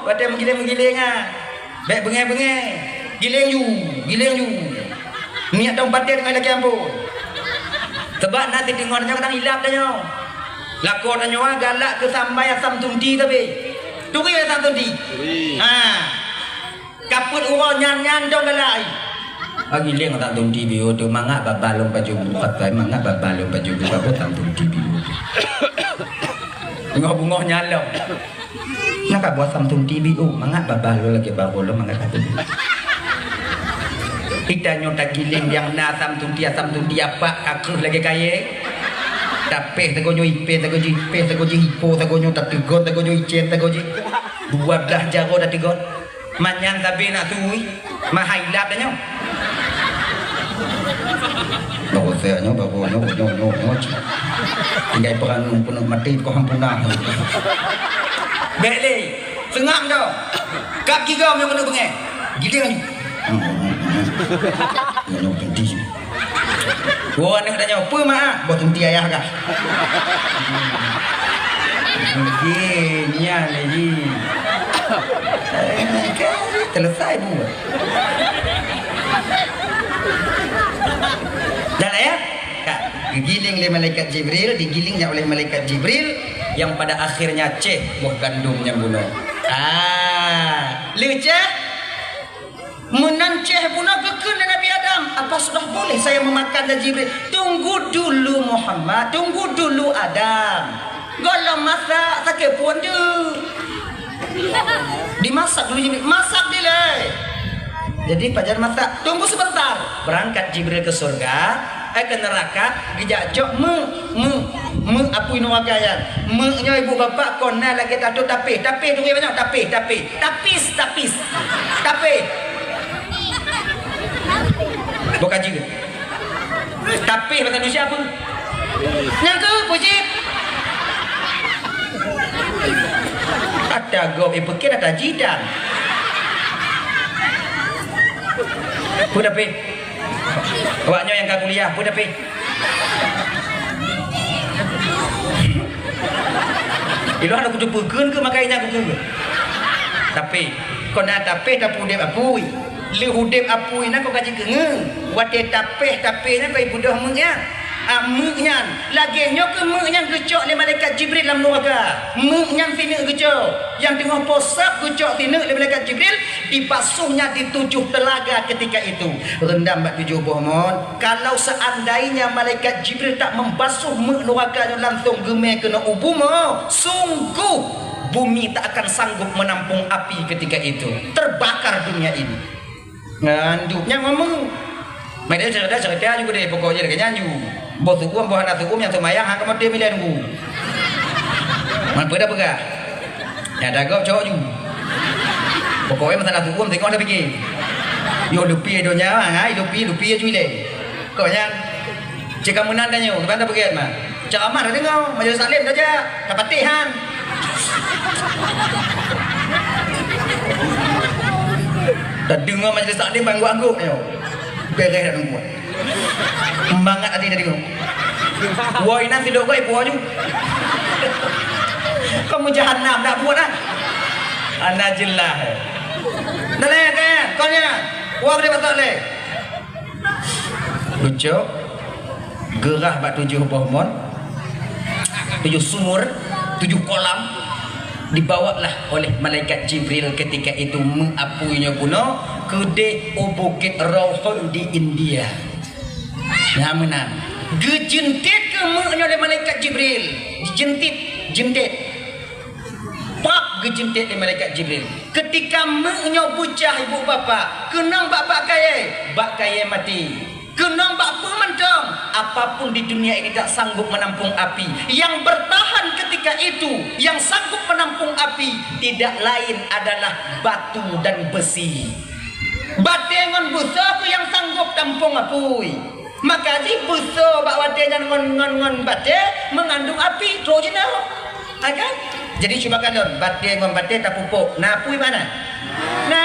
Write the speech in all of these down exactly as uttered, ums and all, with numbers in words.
Watèe meugiléng-meugiléng nyan, bèk beungèh-beungèh. Giléng ju, giléng ju. Niet dong patéh teungoh lakèe ampôn. Sabab na sideungoe tanyoe kadang ilab tanyoe. Lakoe tanyoe galak keu sambai asam sunti sabé. Turi asam sunti? Turi. Ha. Ka peuet uroe nyan-nyan dong galak ai. Ah, giléng asam sunti biôh tu, mangat babah lôn pajoh bu, katai mangat babah lôn pajoh bu, ka peuet asam sunti biôh tu. Beungoh-beungoh nyalong. Nyang ka buat asam sunti biôh, mangat babah lôn lagèe babah lôn mangat ka teubiôh. Ita nyoe tagiléng nyang na asam sunti, asam sunti apak ka kreueh lagèe kayèe. Tapéh sagoe nyoe, ipéh sagoe jih, ipéh sagoe jih, ipo sagoe nyoe, tateugon sagoe nyoe, icén sagoe jih. Dua blah jaroe tateugon. Manyang sabe nak tui. Mahai lap dah nyoe. Bak useuek nyoe, bak nyoe, nyoe, nyoe, nyoe, nyoe. Tinggai peurang nyoe, peunoh maté, kok han punah. Bèk lé. Seungap dah. Kap gigom nyang keuneuk beungèh. Giléng nyoe. Nyoe, nyoe, pedih. Woe aneuk tanyoe, "Peue, Mak?" "Boh sunti ayah kah." Jih, nyan lé jih. Selesai buet. Dah lah ya? Ka, geugiléng lé malaikat Jibril, digiléng nyan oleh malaikat Jibril, yang pada akhirnya céh boh gandum nyang bunoe. Ah, lé céh? Meunan céh bunoe geukheun lé Nabi Adam, "Apa sudah boleh saya memakan?" Ya Jibril, "Tunggu dulu Muhammad, tunggu dulu Adam. Gohlom masak, sakét phôn jeuet." Dimasak dulu Jibril, "Masak dilèe." Jadi pajan masak, "Tunggu sebentar." Berangkat Jibril ke surga, eh, ke neraka, geujak cok meuk, meuk, meuk apui neuraka nyan. Meuk nyoe ibu bapak kon na lagèe tato tapéh, tapéh tu nyoe, tapéh, tapéh, tapis, tapis, tapéh. Bukan jih. Tapéh bahasa Indonesia apa? Nyang ke puji. Ada gob, eh, pekir ada jidan. Pun tapéh. Awak nyoe nyang ka kuliah, peue tapéh? Ilôn hana kuteupeu kheun keu makai nyang kukheun. Tapéh, kon na tapéh tapeuudép apui. Lheueh udép apui na kon ka jikeungeue. Watèe tapéh, tapéh nyan kon ibeudôh meuk nyan. Ah, meuk nyan. Lagèe nyoe keuh meuk nyan geucok lé malaikat Jibril lam neuraka. Meuk nyan sineuk geucok. Nyang teungoh posab geucok sineuk lé malaikat Jibril. Dibasuhnya di tujuh telaga ketika itu. Rendam bak tujoh boh mon. Kalau seandainya malaikat Jibril tak membasuh meuk neuraka nyoe langsung geumè keunoe u bumoe, sungguh bumi tak akan sanggup menampung api ketika itu. Terbakar dunia ini. Ngan dup nyang ngomong. Mai dia cerita-cerita juga deh, pokoknya lagèe nyan ju. Boh seuuem, boh hana seuuem nyang seumayang, hana kamoe tem ilèe nunggu. Man peue dah peugah? Nyang dagoe cok ju. Pokoknya masalah seuuem, tengok dah pikir. Yo, lupi donya, ha, lupi, lupi ju ilèe. Kok nyan? Cit ka meunan tanyoe, kiban tapeugèt mah. Ceramah tadeungoe, majelis taklim tajak, ka patéh han. Tadeungoe majelis taklim angguk-angguk nyoe. Beres dak teungku. Mangat até tadeungoe. Woe inan sidok goe ipoh aju. Kamu jahanam dak buet ah. Ana jeulaih. Dah lé kan? Kau nya. Woe geude batok lé. Geucok, geurah bak tujoh boh mon, tujoh sumur, tujoh kolam, dibawalah oleh malaikat Jibril ketika itu meuk apui nyoe bunoe keudeh u Bukit Rauhun di India. Nyang meunan, geujeuntet keu meuk nyoe lé malaikat Jibril. Jeuntet, jeuntet. Pap geujeuntet lé malaikat Jibril. Ketika meuk nyoe peucah ibu bapak, keunong bak, bak kayèe, bak kayèe maté. Keunong bak peue mantong, apapun di dunia ini tak sanggup menampung api. Yang bertahan ketika itu, yang sanggup menampung api, tidak lain adalah batu dan besi. Batèe ngon beusoe keuh nyang sanggup tampung apui. Maka jih beusoe bak watèe nyan ngon, ngon, ngon batèe meungandung api, trok jinoe. Ha kan? Jadi cuba kalon, batèe ngon batèe tapupok. Na apui bak na? Na.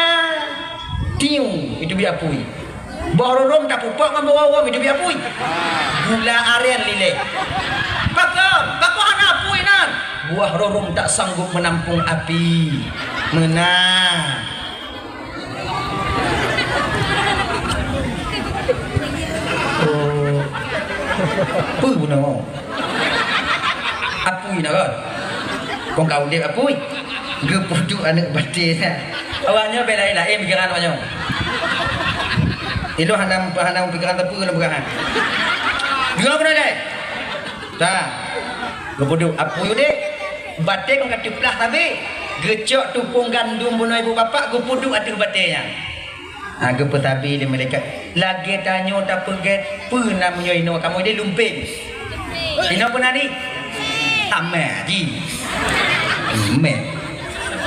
Tiu, itu bi apui. Boh rurung tapupok ngon boh rurung, itu bi apui. Gula aren lilée. Pakon? Pakon hana apui nan? Buah rurung tak sanggup menampung api. Meunang. Oh. Peue bunoe? Apui na kon? Kong ka udeb apui. Geupeuduek aneuk batée na. Awak nyoe bela laén pikiran awak nyoe. Ilôn hana, hana pikiran teupeu lôn peugah. Deungoe keunoe deh. Dah. Geupeuduek apui udeb. Batée kong ka teuplah sabe. Geucok tupông gandom bunoe ibu bapak geupeuduek ateueh batée nyan. Ha, geupeusabe lé malaikat. Lagée tanyoe tapeugét peue na meunyoe inoe kamoe di lumpeng. Inoe peue na di? Amé ji. Amé.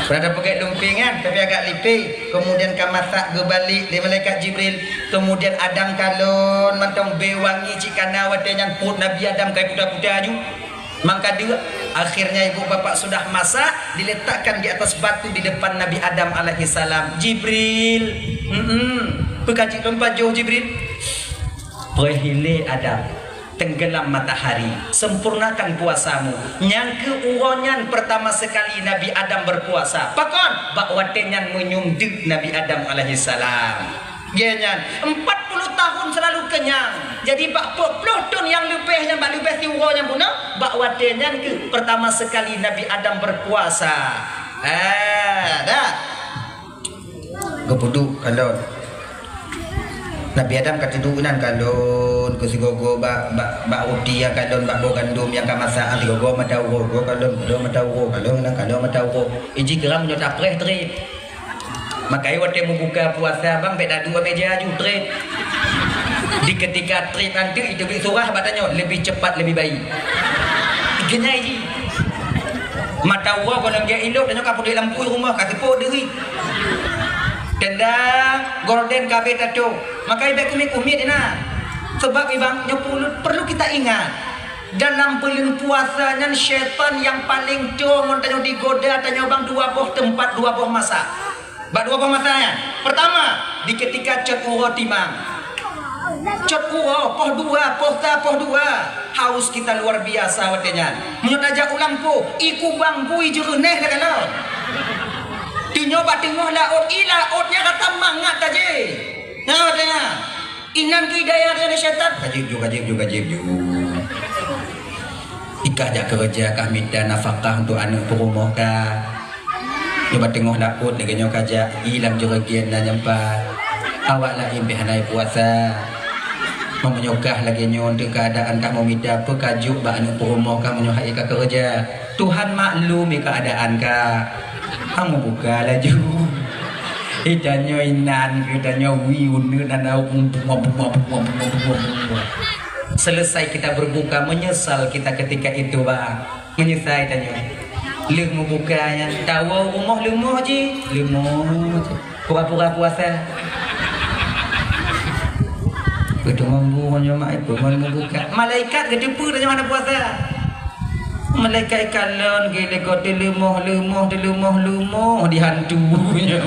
Pernah tapeugét lumpeng kan, tapi agak lipéh. Kemudian ka masak geubalek lé malaikat Jibril. Kemudian Adam kalon mantong bée wangi cit kana watée nyan peuet Nabi Adam kai puta-puta aju. Mangka deuek, akhirnya ibu bapak sudah masak, diletakkan di atas batu di depan Nabi Adam alaihissalam. Jibril, hmm, peukaji lom pajoh Jibril. Peuhilé Adam, tenggelam matahari, sempurnakan puasamu. Nyang keu uroe nyan pertama sekali Nabi Adam berpuasa. Pakon? Bak watée nyan meunyoe deuek Nabi Adam alaihissalam. Geuh nyan, empat puluh tahun selalu kenyang. Jadi, bak peuet ploh thon nyang leubeh nyan, bak leubeh siuroe nyang bunoe, bak watée nyan keuh pertama sekali Nabi Adam berpuasa. Ah, dah. Geupeuduek kalon. Nabi Adam ka teuduek inan kalon, keu sigoe-goe bak, bak, bak ruti nyang kalon, bak boh gandom nyang ka masak, sigoe-goe mata uroe, goe kalon, kalon mata uroe, kalon inan, kalon mata uroe. Iji keuram nyoe tapreh treb. Makajih watée meubuka puasa bang, bék taduek meja aju treb. Di ketika treb nyan teuk, itu bit surah bak tanyoe, lebih cepat lebih baik. Geunyai jih. Mata uroe kon lagée ilok, tanyoe ka peuduek lampu rumoh, ka seupôt deuhi. Tenda gorden ka abéh tato. Makajih bék kumiet-kumiet inan. Sebab ibang nyoe perlu, perlu kita ingat. Dalam buleuen puasa nyan, syaitan nyang paleng toe ngon tanyoe digoda tanyoe bang dua boh teumpat, dua boh masa. Bak dua boh masa nyan. Pertama, di ketika cot uroe timang. Cot uroe, poh dua, poh sa, poh dua. Haus kita luar biasa watée nyan. Meunyoe tajak u lampôh, ié kubang bui jeureuneh lagée lom. Teunyoe bak teungoh laôt, ié laôt nyan rata mangat tajé. Nah, watée nyan. Inan keu hidayah dari syaitan. Ka jieb ju, ka jieb ju, ka jieb ju. Ikah jak keureuja, kah mita nafakah untuk aneuk peurumoh kah. Nyoe bak teungoh laôt lagée nyoe ka jak, ié lam jureugen na nyampa. Awak laén pih hana puasa. Meunyoe kah lagée nyoe, untuk keuadaan kah meumita peue ka jok bak aneuk peurumoh kah meunyoe hai ka keureuja. Tuhan maklum keuadaan kah. Hana meubuka laju. Eh, tanyoe inan, eh, tanyoe wie uneut na daun. Selesai kita berbuka, menyesal kita ketika itu, bah. Menyesal tanyoe. Lheueh meubuka nyan, tawoe rumoh leumoh jih, leumoh jih. Pura-pura puasa. Beutôi mampu nyoe mak, eh, peue meubuka. Malaikat geuteupeue tanyoe hana puasa. Malaikat kalon geuh lé goe teuleumoh-leumoh, teuleumoh-leumoh di hantu nyoe.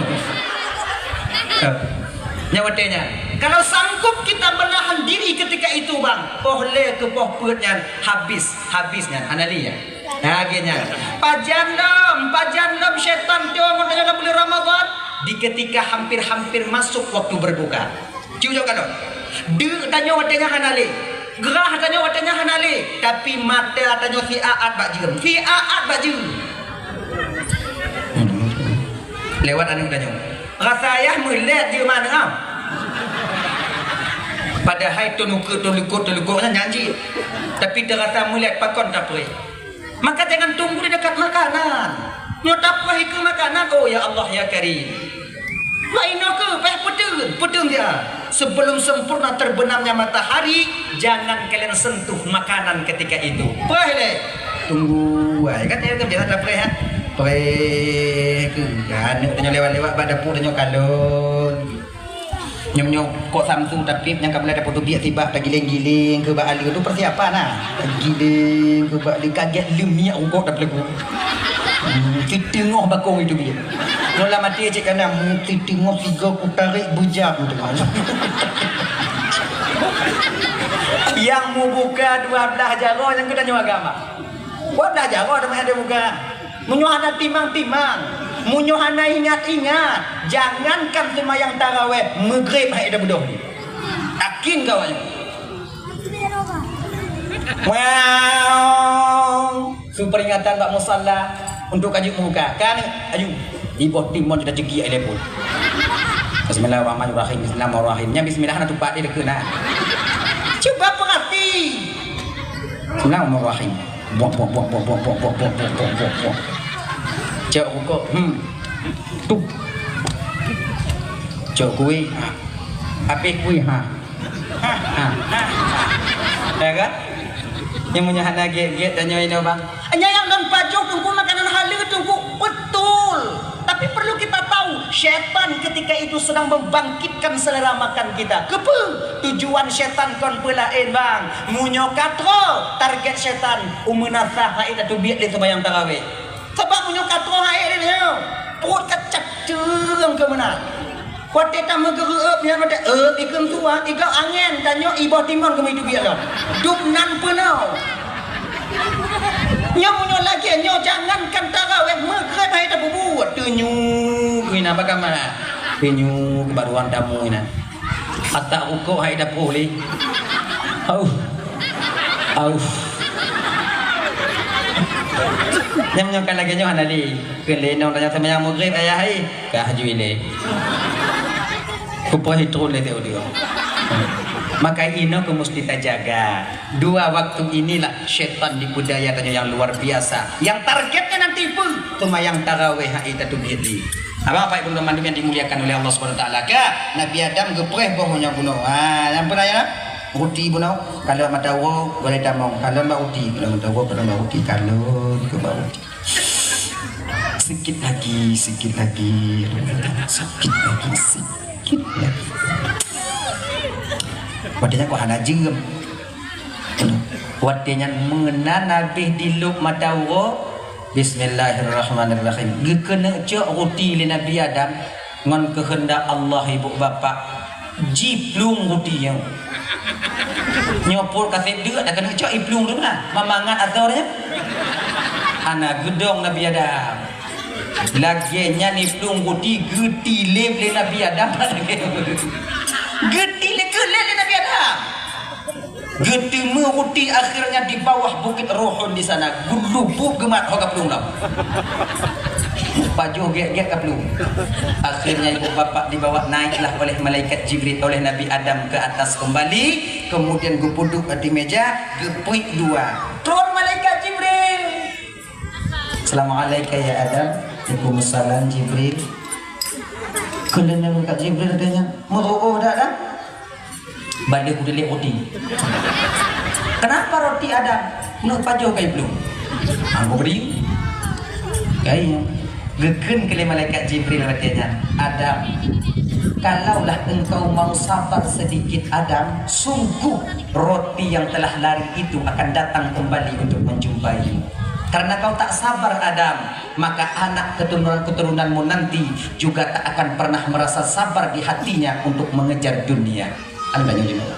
Nyan watée nyan. Kalau sanggup kita menahan diri ketika itu, bang, poh lhée keu poh peuet nyan habis, habis nyan, hana lé nyan. Nah, geuh nyan. Pajan lom, pajan lom syaitan toe ngon tanyoe lam buleuen Ramadan, di ketika hampir-hampir masuk waktu berbuka. Cucok kalon. Deuk tanyoe watée nyan hana lé. Grah tanyoe watée nyan hana lé. Tapi mata tanyoe siaat bak jeuem. Siaat bak jeuem. Lewat aneuk tanyoe. Rasa ayah meulet jeuem aneuk am. Padahai teunukeuk, teulikot, teulikot nyan nyan jih. Tapi teurasa meulet pakon tapreh. Maka jangan tunggu di dekat makanan. Nyoe tapreh keu makanan, oh ya Allah ya Karim. Wah, inoe keuh, payah peuteun, peuteun dia. Sebelum sempurna terbenamnya matahari, jangan kalian sentuh makanan ketika itu. Preh lé. Tunggu, ai, kan dia biasa tapreh, ha? Preh keuh, kan, tanyoe lewat-lewat bak dapur tanyoe kalon. Nyoe-nyoe kok Samsu tapi nyang ka mulai dapur tu biek sibak tagiling-giling keuh bak aleue tu persiapan nah. Tagiling keuh bak aleue kaget leumiak rukok tapeuleupah. Hmm, siteungoh bakong itu biek. Nyoe lam até cit kana, hmm, siteungoh sigoe kutarék beujam teuma. Nyang meubuka dua blaih jaroe nyang geutanyoe agama. Dua blaih jaroe teuma nyang dibuka. Meunyoe hana timang-timang. Meunyoe hana ingat-ingat, jangankan seumayang taraweh, Maghrib hai dah beudôh. Yakin kau nyoe? Wow. Su peringatan bak musalla untuk kajut muka. Kan, ayu. Iboh timon sudah cegi ai lepon. Bismillahirrahmanirrahim. Bismillahirrahmanirrahim. Nya bismillah na tupat dia dekat na. Cuba perhati. Bismillahirrahmanirrahim. Buak, buak, buak. Cok rukok. Hmm. Tup. Cok kuih. Ha. Habis kuih. Ha. Ha, ha, ha, ha. Ya kan? Nyang meunyoe hana gét-gét tanyoe inoe, bang. Nyan nyang lôn pajoh, Teungku, makanan halal, Teungku. Betul. Tapi perlu kita tahu, syaitan ketika itu sedang membangkitkan selera makan kita. Keupeue? Tujuan syaitan kon peue laén, bang. Meunyoe ka troh, target syaitan, umeunasah hai tateubiet lé seumayang tarawih. Sabab meunyoe ka troh hai lé nyoe, pruet ka cak teueng keu meunan. Watèe tameugeureub nyan watèe, eh, ikheun tuha, igoe angén, tanyoe iboh timon keumeudeubiet lom. Dub nan peunoh. Nyoe meunyoe lagèe nyoe, jangankan taraweh, Maghrib hai tapeubuet. Teunyoe keuh inan bak kama. Teunyoe keuh baruan tamu inan. Atak rukok hai dapôh lé. Auf. Auf. Nyan meunyoe ka lagèe nyoe hana lé. Kheun lé inong tanyong seumayang Maghrib, ayah hai. Kah ju ilèe. Kupoh itron lé teuh udeue. Maka inoe keuh musti tajaga. Dua waktu inilah syaitan dipeu daya tanyoe nyang luar biasa. Nyang targetnya nanti peue? Seumayang taraweh hai tateubiet lé. Abang, Bapak, Ibu, teman-teman yang dimuliakan oleh Allah Subhanahu Wa Taala, ka Nabi Adam geupreh boh nyang bunoe. Ha, nyang peue na nyan? Ruti bunoe. Kalon mata uroe, gulai tamong. Kalon bak ruti, kalon mata uroe, kalon bak ruti, kalon keu bak ruti. Sikit lagi, sikit lagi, sikit lagi, sikit lagi. Watèe nyan kok hana jeuem. Watèe nyan meunan habéh dilôb mata uroe, bismillahirrahmanirrahim. Geukeuneuk cok ruti lé Nabi Adam. Ngon keuheundak Allah, ibu bapak, jiplueng ruti nyoe. Nyoe pruet ka sép deuk, dak keuneuk cok iplueng tu na. Mangat asoe nyan. Hana geudong Nabi Adam. Lagèe nyan iplueng ruti geutilém lé Nabi Adam. Geutilém keuh lé Nabi Adam. Geuteumé ruti akhirnya di bawah Bukit Ruhun di sana. Geulubuk geumat ho kaplueng lom. Pajoh gét-gét kaplueng. Akhirnya ibu bapak dibawa naiklah oleh malaikat Jibril, oleh Nabi Adam ke atas kembali, kemudian geupeuduek di meja, geupuik dua. Turun malaikat Jibril. Assalamualaikum ya Adam. Waalaikumsalam Jibril. Keuneuk malaikat Jibril tanya, "Meuruoh dak, Adam?" Ban lheueh kudelik roti. Kenapa roti Adam? Meunurot pajoh kai belum? Anggo beri. Kai. Geukheun keu lé malaikat Jibril watèe nyan, "Adam, kalaulah engkau mau sabar sedikit, Adam, sungguh roti yang telah lari itu akan datang kembali untuk menjumpaimu. Karena kau tak sabar, Adam, maka anak keturunan-keturunanmu nanti juga tak akan pernah merasa sabar di hatinya untuk mengejar dunia." Anu tanyoe jinoe.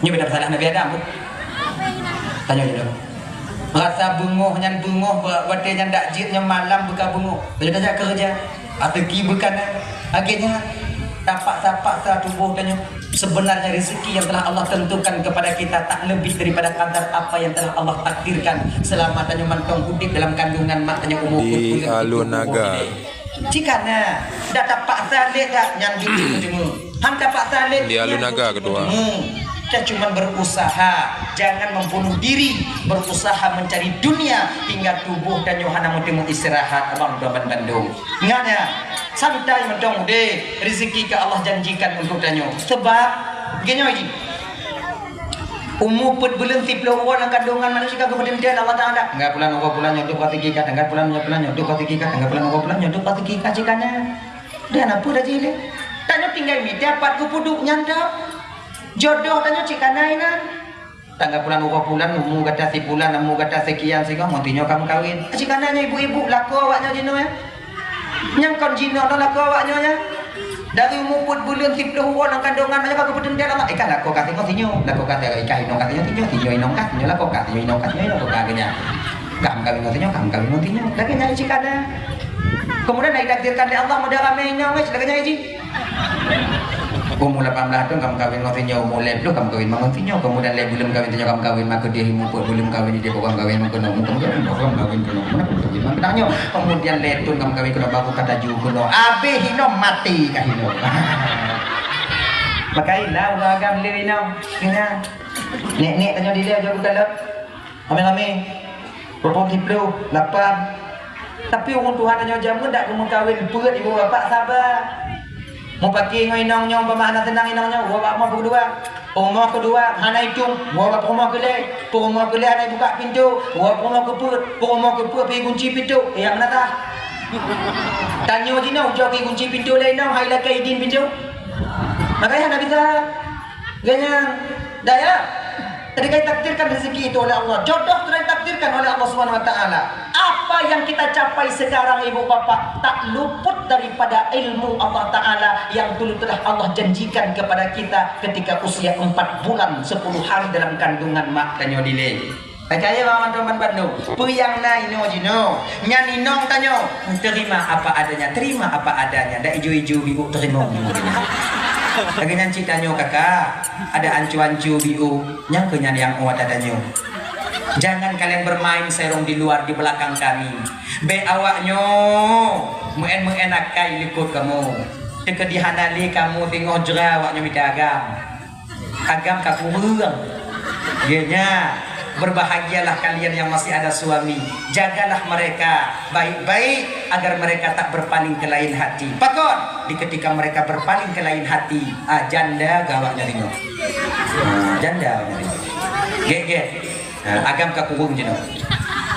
Nyoe beda masalah Nabi Adam, Bu. Tanyoe jinoe. Rasa beungoh nyan beungoh, wa-, watèe nyan dak jeuet nyan malam beuka beungoh. Tanyoe tajak keureuja. Ateuki beuka na. Akhirnya, tapaksa-paksa tuboh tanyoe. Sebenarnya rezeki yang telah Allah tentukan kepada kita tak lebih daripada kadar apa yang telah Allah takdirkan selama tanyoe mantong udép dalam kandungan mak tanyoe umu. Di peuet buleuen Alun Naga. Jika na, dah tapaksa lé dak nyan jeuet teumé. Han tapaksa lé. Di Alun Naga keudua. Hmm. Kita cuma berusaha, jangan membunuh diri, berusaha mencari dunia hingga tuboh tanyoe hana meuteumé istirahat, abang tuan bandum. Ingat ya, santai mantong udép, rezeki ka Allah janjikan untuk tanyoe. Sebab, geutanyoe jih. Umu peuet buleuen siploh uroe lam kandungan manusia ka geupeuteuntèe Allah Taala. Tanggai bulan uroe bulan nyoe duek ka siki ka, tanggai bulan nyoe bulan nyoe duek ka siki ka, tanggai bulan uroe bulan nyoe duek ka siki ka, cit ka na. Dan apa dah jih lé? Tanyoe tinggai mita pat geupeuduek nyan dah. Jodoh tanyoe cit ka na inan. Tanggai bulan uroe bulan, umu gata sibulan, umu gata sekian singoh, ngon sinyoe ka meukawen. Cit ka na nyoe ibu-ibu, lakoe awak nyoe jinoe, ya. Nyang kon jinoe nyoe lakoe awak nyoe, ya. Dari umu peuet buleuen siploh uroe lam kandungan, nyoe ka geupeuteuntèe Allah. Eh, ka lakoe ka singoh sinyoe, lakoe ka singoh, eh, ka inong ka singoh sinyoe, sinyoe inong ka, sinyoe lakoe ka, sinyoe inong ka, sinyoe lakoe ka, geunya. Ka meukawen ngon sinyoe, ka meukawen ngon sinyoe. Lagèe nyan cit ka na. Kemudian ditakdirkan lé Allah muda ramé inong, eh, silakan jadi jih. Umur lapan belas tahun kamu kawin ngon sinyoe, umur lhèe ploh kamu kawin ngon sinyoe, kemudian lhèe buleuen kawin sinyoe kamu kawin, maka dia umur peuet buleuen kawin, dia bukan kawin ngon keunoe, kamu kawin, bukan kawin keunoe, mana kamu kawin ngon keunoe. Kemudian lhèe thôn kamu kawin keunoe, baru kata ju keunoe. Habis inong mati kah inong. Maka ilah ureueng agam lé inong. Inong. Nek-nek tanyoe dilèe aja bukan lom. Ramé-ramé. Pukul tiga puluh lapan. Tapi ureueng tuha tanyoe jameun dak geumeukawen peuet ibu bapak saba. Mupaki ngon inong nyoe umpama hana seunang inong nyoe, uroe bak peurumoh keudua. Peurumoh keudua hana itong, uroe bak peurumoh keulhèe. Peurumoh keulhèe hana ibuka pintoe, uroe peurumoh keupeuet. Peurumoh keupeuet pi gunci pintoe, nyang meunasah. Tanyoe jinoe ujoe pi gunci pintoe lé inong, hai lakèe idin pintoe. Makanya hana bisa. Ganyang. Daya, tadi ka ditakdirkan rezeki itu oleh Allah, jodoh telah ditakdirkan oleh Allah Subhanahu wa Taala. Apa yang kita capai sekarang, ibu bapak, tak luput daripada ilmu Allah Taala yang dulu telah Allah janjikan kepada kita ketika usia empat bulan sepuluh hari dalam kandungan mak tanyoe dilèe. Percaya bang, teman bandum. Peue nyang na inoe jinoe, nyan inong tanyoe. Terima apa adanya, terima apa adanya. Dak ijo-ijo biuk terima. Lagèe nyan cit tanyoe kakak. Ada ancu-ancu biu, nyang keu nyan nyang ôt ata tanyoe. Jangan kalian bermain serong di luar di belakang kami. Bèk awak nyoe meu'en-meu'en akai likot kamoe. Teukeudi hana lé kamoe teungoh jra awak nyoe mita agam. Agam ka kureueng. Geuh nyan. Berbahagialah kalian yang masih ada suami. Jagalah mereka baik-baik agar mereka tak berpaling ke lain hati. Pakon? Di ketika mereka berpaling ke lain hati, ah, janda gawak nyan deungoe. Ah, janda awak nyan deungoe. Gèt, gèt. Ah, agam ka kureueng jinoe.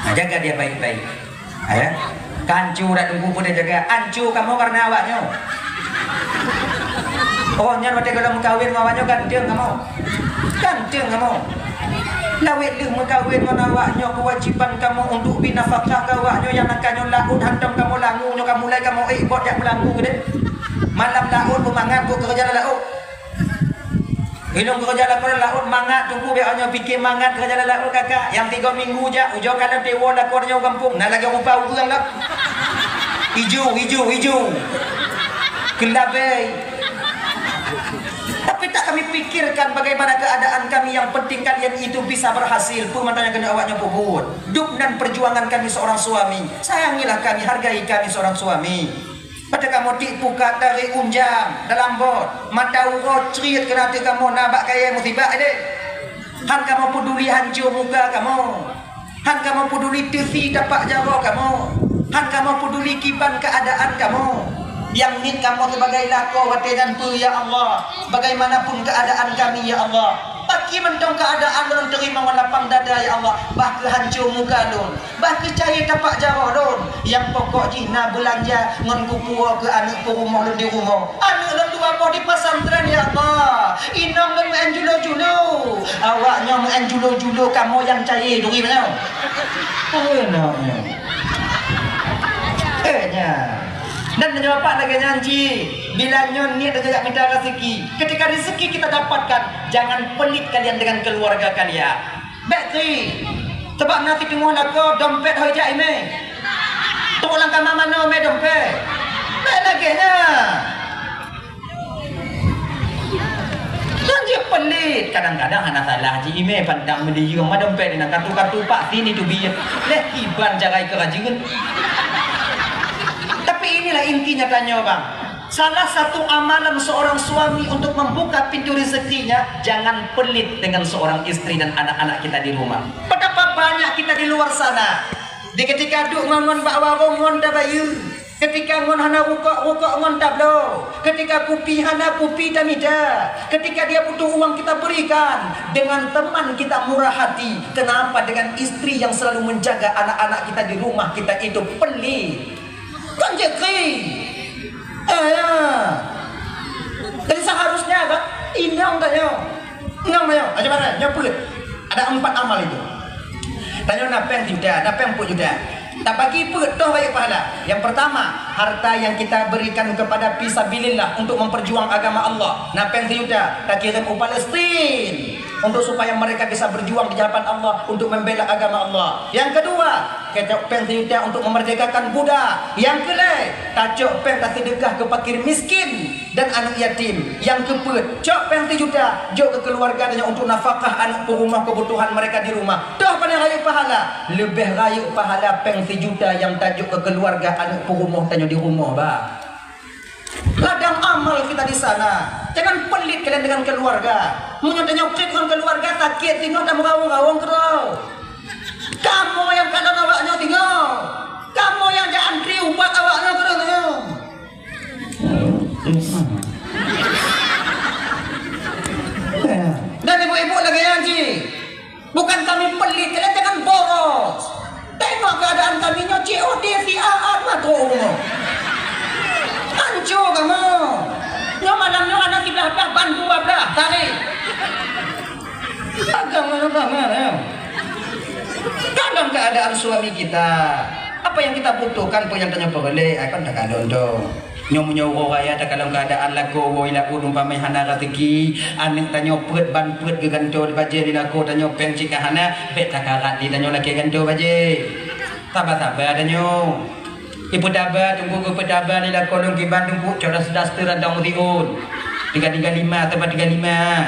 Ah, jaga dia baik-baik. Ayah, kancu dak teungku pun dah jaga. Ancu kamoe karena awak nyoe. Oh, nyan watèe gohlom meukawen ngon awak nyoe ganteng kamoe. Ganteng kamoe. Lawét lheueh meukawen ngon awak nyoe, keuwajiban kamoe untuk bri nafakah keu awak nyoe nyang na ka nyoe laôt hantom kamoe langue nyoe ka mulai kamoe ék bot jak meulangue keudéh. Malam laôt beumangat buet keureuja lam laôt. Inong keureuja lakoe laôt mangat, teungku bèk nyoe pike mangat keureuja laôt kakak. Nyang tiga minggu jak, ujoe ka lheueh teuwoe lakoe nyoe gampông, na lagèe rupa ureueng lah. Ijo, ijo, ijo. Keulabèe. Tapi tak kami pikirkan bagaimana keadaan kami, yang penting kalian itu bisa berhasil. Peue mantong nyang keuneuk awak nyoe peubuet. Dub nan perjuangan kami seorang suami. Sayangilah kami, hargai kami seorang suami. Watèe kamoe tiek pukat tarék unjang dalam bot, mata uroe crit keunan ateueh kamoe na bak kayèe musibah deh. Han kamoe peuduli hancô muka kamoe. Han kamoe peuduli teusi tapak jaroe kamoe. Han kamoe peuduli kiban keuadaan kamoe. Nyang niet kamoe sibagai lakoe watèe nyan peue, ya Allah? Bagaimanapun keadaan kami, ya Allah. Pakri mantong keuadaan lôn teurimong ngon lapang dada, ya Allah. Bah kheueh hancô muka lôn. Bah kheueh cayèe tapak jaroe lôn, nyang pokok jih na beulanja ngon kupuwoe keu aneuk peurumoh lôn di rumoh. Aneuk lôn dua boh di pesantren, ya Allah. Inong lôn meu'en julo-julo. Awak nyoe meu'en julo-julo, kamoe nyang cayèe turi nyoe. Eh, nyoe. Eh, nyan. Dan meunyoe pat lagèe nyan cit, bila nyoe niet lagèe jak mita rezeki. Ketika rezeki kita dapatkan, jangan pelit kalian dengan keluarga kalian. Bèk kri. Sabab na siteungoh lakoe dompet hôi jak imè. Trok lam kama manoe mè dompet. Bèk lagèe nyan. Nyan jih pelit. Kadang-kadang hana salah jih imè pandang meudiyueng ma dompet di na kartu-kartu pak sini tu biet. Leh kiban cara ikeu rajeuen. Tapi inilah intinya tanyoe, Bang. Salah satu amalan seorang suami untuk membuka pintu rezekinya, jangan pelit dengan seorang istri dan anak-anak kita di rumah. Betapa banyak kita di luar sana, di ketika duek ngon, ngon bak warong ngon tabayeue, ketika ngon hana rukok, rukok ngon tabloe, ketika kupi hana kupi tamita, ketika dia butuh uang kita berikan, dengan teman kita murah hati. Kenapa dengan istri yang selalu menjaga anak-anak kita di rumah kita itu pelit? Kan jeuet kri. Eh, ya. Jadi seharusnya kan, inong tanyoe. Inong tanyoe, aja barang, nyoe peuet. Ada empat amal itu. Tanyoe na péng sijuta, na péng peuet juta. Tabagi peuet toh bayeue pahala. Yang pertama, harta yang kita berikan kepada fisabilillah untuk memperjuang agama Allah. Na péng sijuta, takirém u Palestin untuk supaya mereka bisa berjuang di hadapan Allah untuk membela agama Allah. Yang kedua, Kacok péng sijuta untuk memerdekakan budak. Nyang keulhèe, tacok péng taseudeukah keu fakir miskin dan aneuk yatim. Nyang keupeuet, cok péng sijuta jok keu keuluwarga tanyoe untuk nafakah aneuk peurumoh keubutuhan mereka di rumah. Toh pane rayeuk pahala? Leubeh rayeuk pahala péng sijuta nyang tajok keu keuluwarga aneuk peurumoh tanyoe di rumoh, bah. Ladang amal kita di sana. Jangan pelit kalian dengan keluarga. Meunyoe tanyoe pelit ngon keluarga, sakét singoh dan meurawong-rawong keudroe. Kamoe nyang kalon awak nyoe singoh. Kamoe nyang jak antri ubat awak nyoe keudroe nyoe. Dan ibu-ibu lagèe nyan cit. Bukan kami pelit, kalian jangan boros. Tengok keadaan kami nyoe, C O D siat mako uroe. Hancô kamoe. Nyoe malam nyoe aneuk siblah-blah, ban dua blah, tarék. Agam-agam, ya. Dalam keadaan suami kita, apa yang kita butuhkan, apa yang tanya peroleh, akan tak ada dong. Nyoe meunyoe uroe raya takalon keuadaan lakoe woe laôt umpama hana raseuki, aneuk tanyoe peuet ban peuet geugantoe bajèe lé lakoe tanyoe, péng cit ka hana, bèk takarat lé tanyoe lakèe gantoe bajèe. Saba-saba tanyoe. Ipeutaba, Teungku geupeutaba lé lakoe lôn kiban Teungku, cok daster rantang meusiôn. Tiga tiga lima atau empat tiga lima.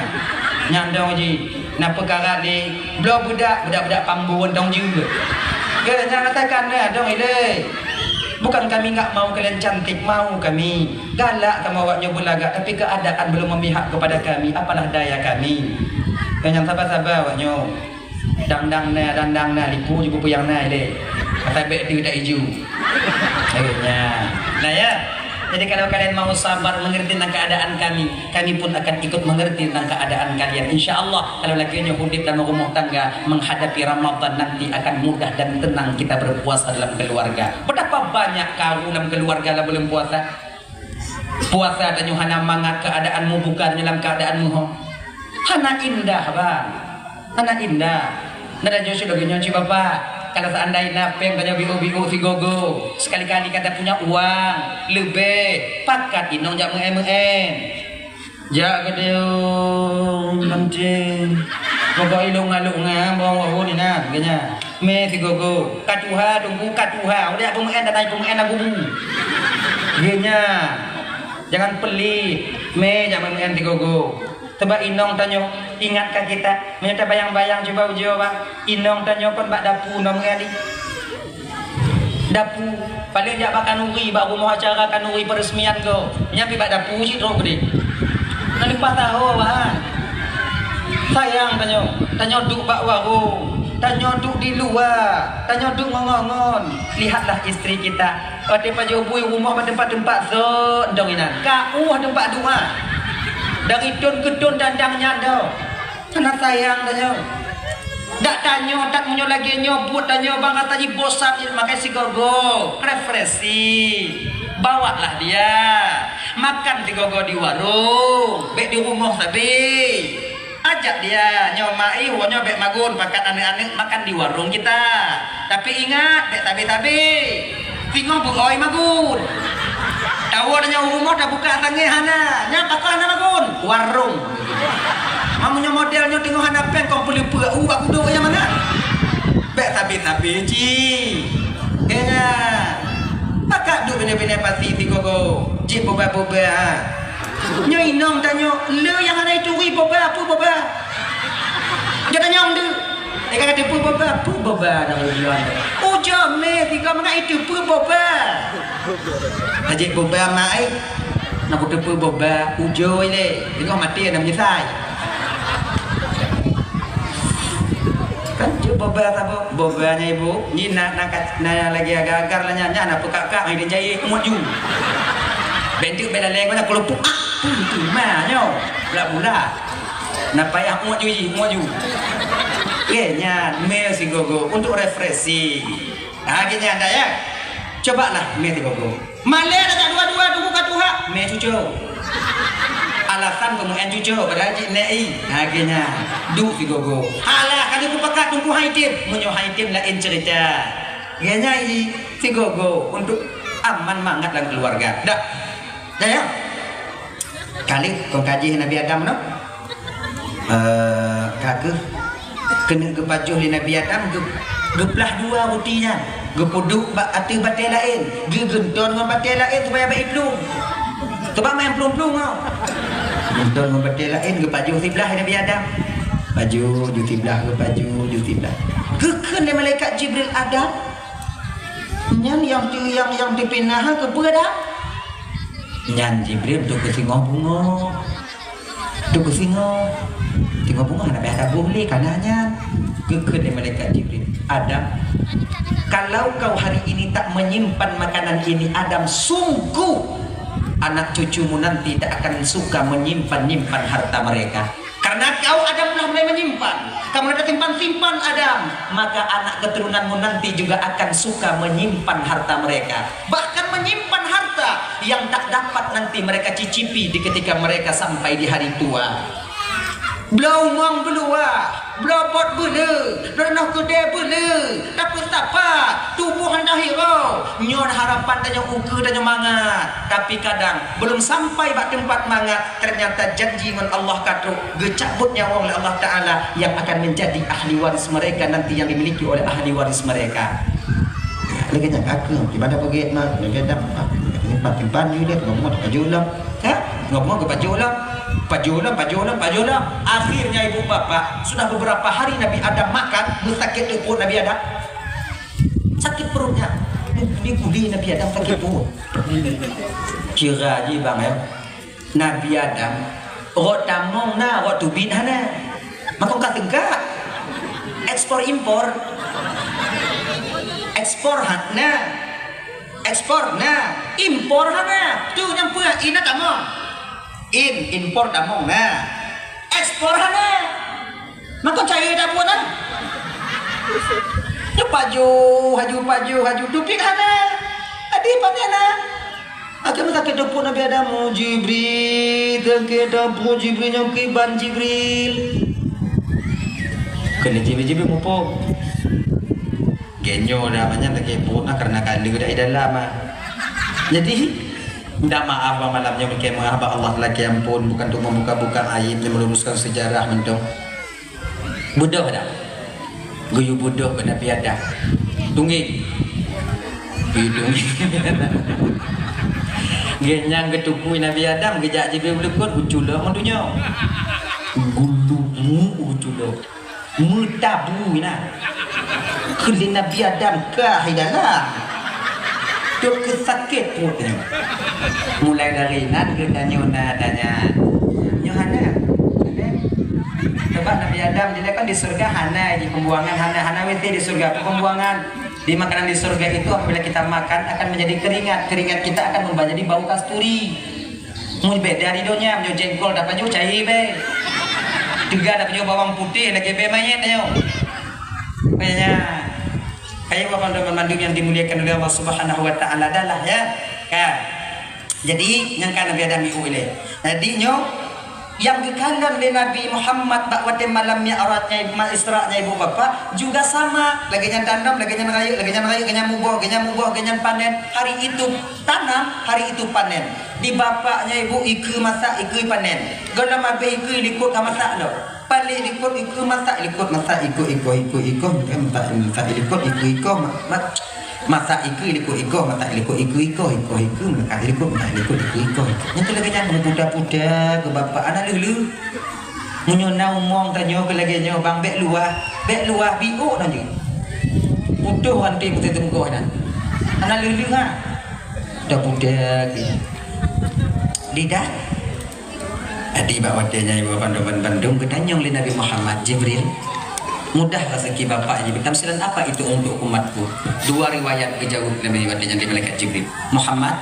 Nyan dong jih. Na peukarat lé, bloe beudak, beudak-beudak pambon dong jeuet. Geuh, nyan rasakan na dong ilée. Bukan kami nggak mau kalian cantik, mau kami. Galak kamoe awak nyoe beulagak, tapi keadaan belum memihak kepada kami, apalah daya kami. Geuh, nyan saba-saba awak nyoe. Dang-dang na, dang-dang na, lipu ju peupuyang na ilée. Asai bèk deuh tak iju. Akhirnya. Nah ya. Jadi kalau kalian mau sabar mengerti tentang keadaan kami, kami pun akan ikut mengerti tentang keadaan kalian. Insya Allah, kalau lagèe nyoe udép dalam rumah tangga menghadapi Ramadan nanti akan mudah dan tenang kita berpuasa dalam keluarga. Betapa banyak karu dalam keluarga lah belum puasa. Puasa tanyoe hana mangat, keadaan meubuka tanyoe dalam keadaan meuho. Hana indah, bang. Hana indah. Nah, dan Yusuf lagi nyoe cit bapak. Kalau seandai na péng tanyoe biu-biu sigogo, sekali-kali ka tapunya uang leubeh, pakat inong jak meu'en-meu'en. Jak keudéh, oh, mancing. Pokok ilong ngaluk ngan bawang wahu ni nah, geunya. Mé sigogo. Ka tuha, Teungku, ka tuha. Udah peumeuen dan ai peumeuen lagu bu. Geunya. Jangan pelit. Mé jak meumeuen sigogo. Sebab inong tanyoe ingat ka kita. Meunyoe tabayang-bayang cuba ujoe, bang. Inong tanyoe kon bak dapu na meuali. Dapu, paléng jak bak kanuri, bak rumoh acara kanuri peresmian gob. Nyan pi bak dapu cit trok keudéh. Na leupah taho, bah. Sayang tanyoe, tanyoe duek bak warong, tanyoe duek di luwa, tanyoe duek ngon-ngon. Lihatlah istri kita. Watèe pajoh bui rumoh bak teumpat-teumpat sot, dong inan. Ka ueh teumpat dua. Dari thôn keu thôn dandang nyan dong. Hana sayang tanyoe. Dak tanyoe, dak meunyoe lagèe nyoe buet tanyoe bang, ata jibosan jih makai sigogo, refreshing. Bawalah dia makan sigogo di warong, bèk di rumoh sabe. Ajak dia, nyoe mai, woe nyoe bèk magun, pakat aneuk-aneuk makan di warong kita. Tapi ingat, bèk sabe-sabe. Singoh beuoi magun. Tawoe nyan u rumoh tabuka tanggai hana. Nyan pakon hana magun? Warong. Meunyoe model nyoe teungoh hana péng kon peuleupeuk u bak kudok nyang mangat. Bèk sabe-sabe cit. Keu nyan. Pakat duek binéh-binéh pasi sigogo. Jih boba-boba, ha. Nyoe inong tanyoe, le nyang hana ituri boba, peue boba? Jih tanyong deuh. Ka kata peue boba, peue boba nyang ujoe. Ujoe mé sigoe mangat itu peue boba. Hajat boba mak ai. Na kuteupeue boba ujoe lé. Singoh maté na meunyeusai. Kan cit boba saboh, boba nyan ibu, nyan na, na, na lagèe agar-agar lah nyan, nyan na peukak-kak ngon idéh jai, muet ju. Bentuk bela leng mana kelompok, ah, tu, tu, ma, nyoe, pula-pula. Na payah muet ju, muet ju. Oke, nyan, mé sigogo untuk refreshing. Ha, gini anda ya. Cobalah mé sigogo. Malèe dah dua-dua tunggu ka tuha, mé cucok. Alasan peumeu'en cucok, padahal jih nèk i. Ha, geunya. Duek sigogo. Alah, ka geupakat tunggu hai tem. Meunyoe hai tem laén cerita. Geunya i sigogo untuk aman mangat lam keluarga. Dah. Dah ya? Kali kon kaji Nabi Adam noh. Eh, ka geuh keuneuk geupajoh lé Nabi Adam geuh Geuplah dua ruti nyan, geupeuduek bak ateueh batée laén, geugeunton ngon batée laén supaya bak iplueng. Teuma main plueng-plueng nyoe. Geunton ngon batée laén, geupajoh siblah Nabi Adam. Pajoh ju siblah, geupajoh ju siblah. Geukheun lé malaikat Jibril, "Adam, nyan nyang teu-, nyang, nyang teupinah keupeue, Adam?" Nyan Jibril teuh keusingoh bungöng. Teuh keusingoh. Singoh bungöng hana payah taboh lé, ka na nyan. Geukheun lé malaikat Jibril, "Adam, kalau kau hari ini tak menyimpan makanan ini, Adam, sungguh anak cucumu nanti tak akan suka menyimpan-nyimpan harta mereka. Karena kau, Adam, telah mulai menyimpan. Kamu sudah simpan-simpan, Adam, maka anak keturunanmu nanti juga akan suka menyimpan harta mereka. Bahkan menyimpan harta yang tak dapat nanti mereka cicipi di ketika mereka sampai di hari tua." Bloe umong beuluwa, bloe pot beuleu, bloe noh keudée beuleu, tapeusapat, tuboh hana hiro. Nyoe harapan tanyoe, ukeue tanyoe mangat. Tapi kadang belum sampai bak teumpat mangat, ternyata janji ngon Allah ka trok, geucabut nyawöng lé Allah Taala yang akan menjadi ahli waris mereka nanti, yang dimiliki oleh ahli waris mereka. Lagée nyan ka keuh, ibadah peugét mah, lagée dam, ah, simpan, simpan ju deh, ngomong tak pajoh lom. Ha? Ngomong ke pajoh lom. Pajoh lom, pajoh lom, pajoh lom. Akhirnya ibu bapak, sudah beberapa hari Nabi Adam makan, beusakét teupot Nabi Adam. Sakit perutnya. Ini guli Nabi Adam sakit perut. Kira je bang ya. Nabi Adam, rot tamong na, rot teubiet hana. Makong ka teungkak. Ekspor impor. Ekspor hana. Ekspor na, impor hana. Tu nyang peue, ina tamong. In, impor tamong na. Ekspor hana. Makong cayée tabuet na. Nyoe pajoh, haju pajoh, haju teubiet hana. Adi panen na. Akhé meutakét teupot Nabi Adam, "Oh, Jibril, takét teupot Jibril, nyoe kiban Jibril." Keuneuk Jibril, Jibril muphom. Geuh nyoe dah banyak lagée pun, ah, karena ka le dah di dalam, ah. Jadi, minta maaf bak malam nyoe, minta maaf bak Allah lagée ampun, bukan untuk membuka-buka aib, dan meluruskan sejarah mantong. Beudôh dah. Geuyue beudôh keu Nabi Adam. Tunggeng. Geuyue tunggeng. Geuh nyang geutukui Nabi Adam, geujak Jibril beuleukot, geuculok ngon donya. Gulu mu geuculok. Meutabu na. Kheun lé Nabi Adam ka hai dalam. Dok keu sakét pruet nyoe. Mulai dari nan geutanyoe na tanya. Nyoe hana. Coba Nabi Adam dilakon di surga hana di pembuangan, hana, hana W C di surga, pembuangan. Di makanan di surga itu apabila kita makan akan menjadi keringat, keringat kita akan berubah jadi bau kasturi. Mun beda di donya, meunyoe jengkol tapajoh cai be. Teuga tapajoh bawang putih lagée be manyét nyoe. Makanya, kayak bapak dan mandum yang dimuliakan oleh Allah Subhanahu wa taala adalah ya. Kan. Jadi, nyang ka Nabi Adam ibu ilée. Jadi nyoe yang geukalon lé Nabi Muhammad bak watée malam Mi'raj nyang ma Isra nyang ibu bapak juga sama, lagée nyan tanam, lagée nyan rayeuk, lagée nyan rayeuk, lagée nyan muboh, lagée nyan muboh, lagée nyan panen. Hari itu tanam, hari itu panen. Di bapak nyang ibu ikeue masak, ikeue panen. Gohlom abéh ikeue likot ka masak lom. Paléh likot ikeue masak, likot masak ikoh, ikoh, ikoh, ikoh, masak, masak likot ikeue ikoh, ma-, ma-, masak ikeue likot ikoh, masak likot ikeue ikoh, ikoh, ikeue masak likot, masak likot ikeue ikoh. Nyan keuh lagée nyan meuputa-puta keu bapak aneuk leuh-leuh. Meunyoe na umong tanyoe keu lagée nyoe bang, bék luwah, bék luwah biôk na jeuet. Putôh anté putôh teumeugoh nyan. Aneuk leuh-leuh ha. Dah puta keu lidah. Jadi bak watée nyan ibu bandum-bandum geutanyong lé Nabi Muhammad, "Jibril, mudah raseuki bapak Jibril. Tamsilan apa itu untuk umatku?" Dua riwayat geujaweueb lé Nabi watée nyan lé malaikat Jibril. "Muhammad,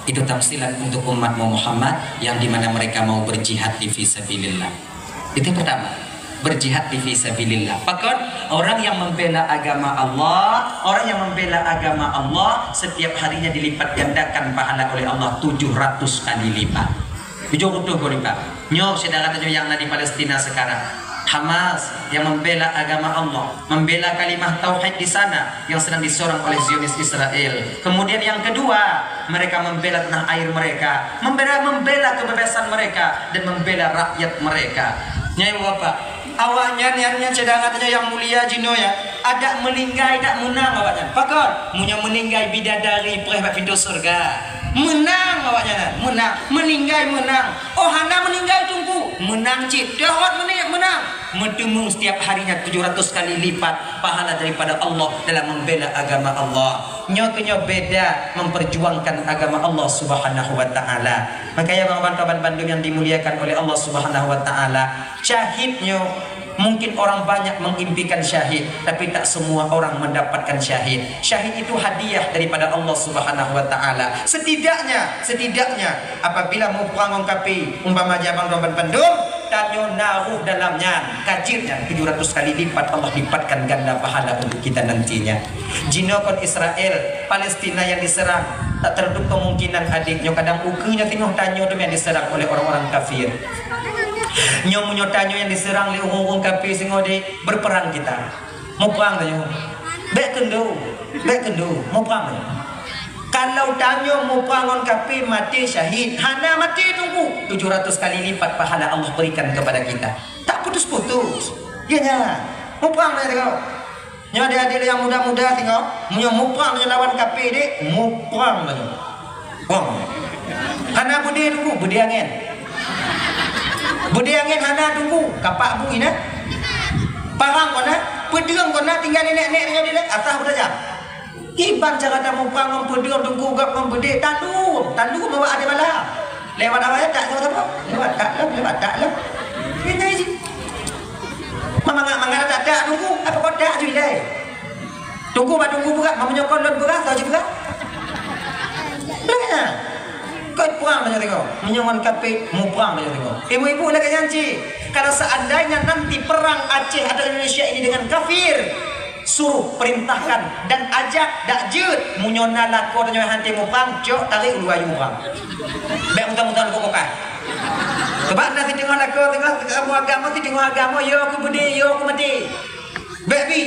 itu tamsilan untuk umatmu Muhammad yang di mana mereka mau berjihad di fisabilillah." Itu yang pertama, berjihad di fisabilillah. Pakon orang yang membela agama Allah, orang yang membela agama Allah setiap harinya dilipat gandakan pahala oleh Allah tujuh ratus kali lipat. Tujoh reutôh kali lipat. Nyoe syedara tanyoe nyang na di Palestina sekarang. Hamas yang membela agama Allah, membela kalimah tauhid di sana yang sedang disorong oleh Zionis Israel. Kemudian yang kedua, mereka membela tanah air mereka, membela, membela kebebasan mereka dan membela rakyat mereka. Nyai Bapak, awaknyan nyan, nyan syedara tanyoe nyang mulia jinoe ya. Adak meuninggai dak meunang awaknyan. Pakon? Meunyoe meuninggai bidadari preh bak pintoe syeuruga. Meunang awaknyan, meunang. Meuninggai meunang. Oh, hana meuninggai Teungku. Meunang cit. Teuhot meunang, meunang. Meuteumé setiap harinya tujuh ratus kali lipat pahala daripada Allah dalam membela agama Allah. Nyoe keuh nyoe beda memperjuangkan agama Allah Subhanahu wa Ta'ala. Makanya, bantoe bandum yang dimuliakan oleh Allah Subhanahu wa Ta'ala, syahid nyoe mungkin orang banyak mengimpikan syahid, tapi tak semua orang mendapatkan syahid. Syahid itu hadiah daripada Allah Subhanahu wa Ta'ala. Setidaknya, setidaknya apabila muprang ngon kafé, umpama jak bantoe bandum, tanyoe na roh dalam nyan, ka jeuet nyan tujuh ratus kali lipat Allah lipatkan ganda pahala untuk kita nantinya. Jinoe kon Israel, Palestina yang diserang, tak tertutup kemungkinan, adik, nyoe kadang ukeue nyoe singoh tanyoe teuma yang diserang oleh orang-orang kafir. Nyoe meunyoe tanyoe yang diserang lé ureuëng-ureuëng kafir singoh, dek, berperang kita. Muprang tanyoe. Bék keundo, bék keundo, muprang tanyoe. Kalau tanyoe muprang ngon kafir, maté syahid, hana maté Teungku, tujuh ratus kali lipat pahala Allah berikan kepada kita. Tak putus-putus. Ya nyan. Muprang tanyoe. Nyoe adik-adik nyang muda-muda singoh, meunyoe muprang nyoe lawan kafé, dek, muprang nyoe. Prang. Hana beudé Teungku, beudé angén. Beudé angén hana Teungku, kapak bui na. Parang kon na, peudeueng kon na, tinggai nenek-nenek nyoe di atah beutajam. Kiban cara tamuprang ngon peudeueng Teungku, gop ngon beudé, talum, talum awak até bala. Lewat awak tak sama-sama. Lewat tak lom, lewat tak lom. Ini aja. Meunyoe mangat-mangat tak, tak Teungku, apa kau tak ju ilée? Teungku bak Teungku beurah, meunyoe kon lôn beurah, soe jibeurah? Lagée nyan. Kon prang tanyoe tengok. Meunyoe ngon kafé, muprang tanyoe tengok. Ibu-ibu lagée nyan cit. Kalau seandainya nanti perang Aceh atau Indonesia ini dengan kafir, suruh, perintahkan dan ajak, dak jeuet, meunyoe na lakoe tanyoe hana muprang, cok tarék u luwa muprang. Bék muntang-muntang lubuk bokai. Sebab na siteungoh lakoe, teungoh agama, siteungoh agama, yo keu beudé, yo keu maté. Bék bi.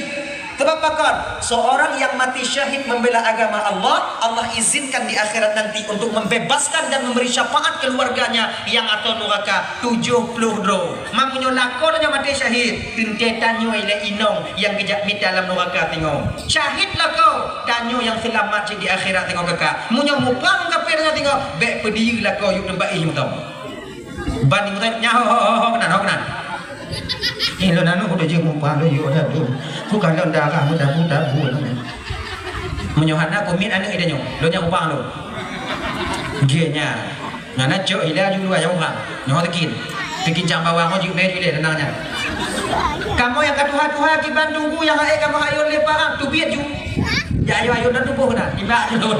Sebab pakon? Seorang yang mati syahid membela agama Allah, Allah izinkan di akhirat nanti untuk membebaskan dan memberi syafaat keluarganya yang atau neraka tujuh puluh droe. Meunyoe lakoe tanyoe maté syahid, teuntée tanyoe lé inong nyang geujak mita lam neraka singoh. Syahid lakoe, tanyoe nyang seulamat cit di akhirat singoh kaka. Meunyoe muprang kafé tanyoe singoh, bék peudiyeu lakoe yue teumpat ih meutam. Ban nyoe ho ho ho keunan, ho keunan. Ih, lôn anu kudu jeuet muprang lôn yue dah tu. Ku kalon darah meudabu-dabu lôn. Meunyoe hana kumiet aneuk ida nyoe, lôn nyang muprang lôn. Geuh nyan. Nyan na cok ila ju luwa nyang muprang. Nyoe tekin. Tekin cang bawang ho jeuet mé jeuet lé tenang nyan. Kamoe nyang ka tuha-tuha kiban Teungku nyang hai kamoe hayôn lé parang tubiet ju. Ya ayo ayo dan tuboh keunan. Ibak lôn.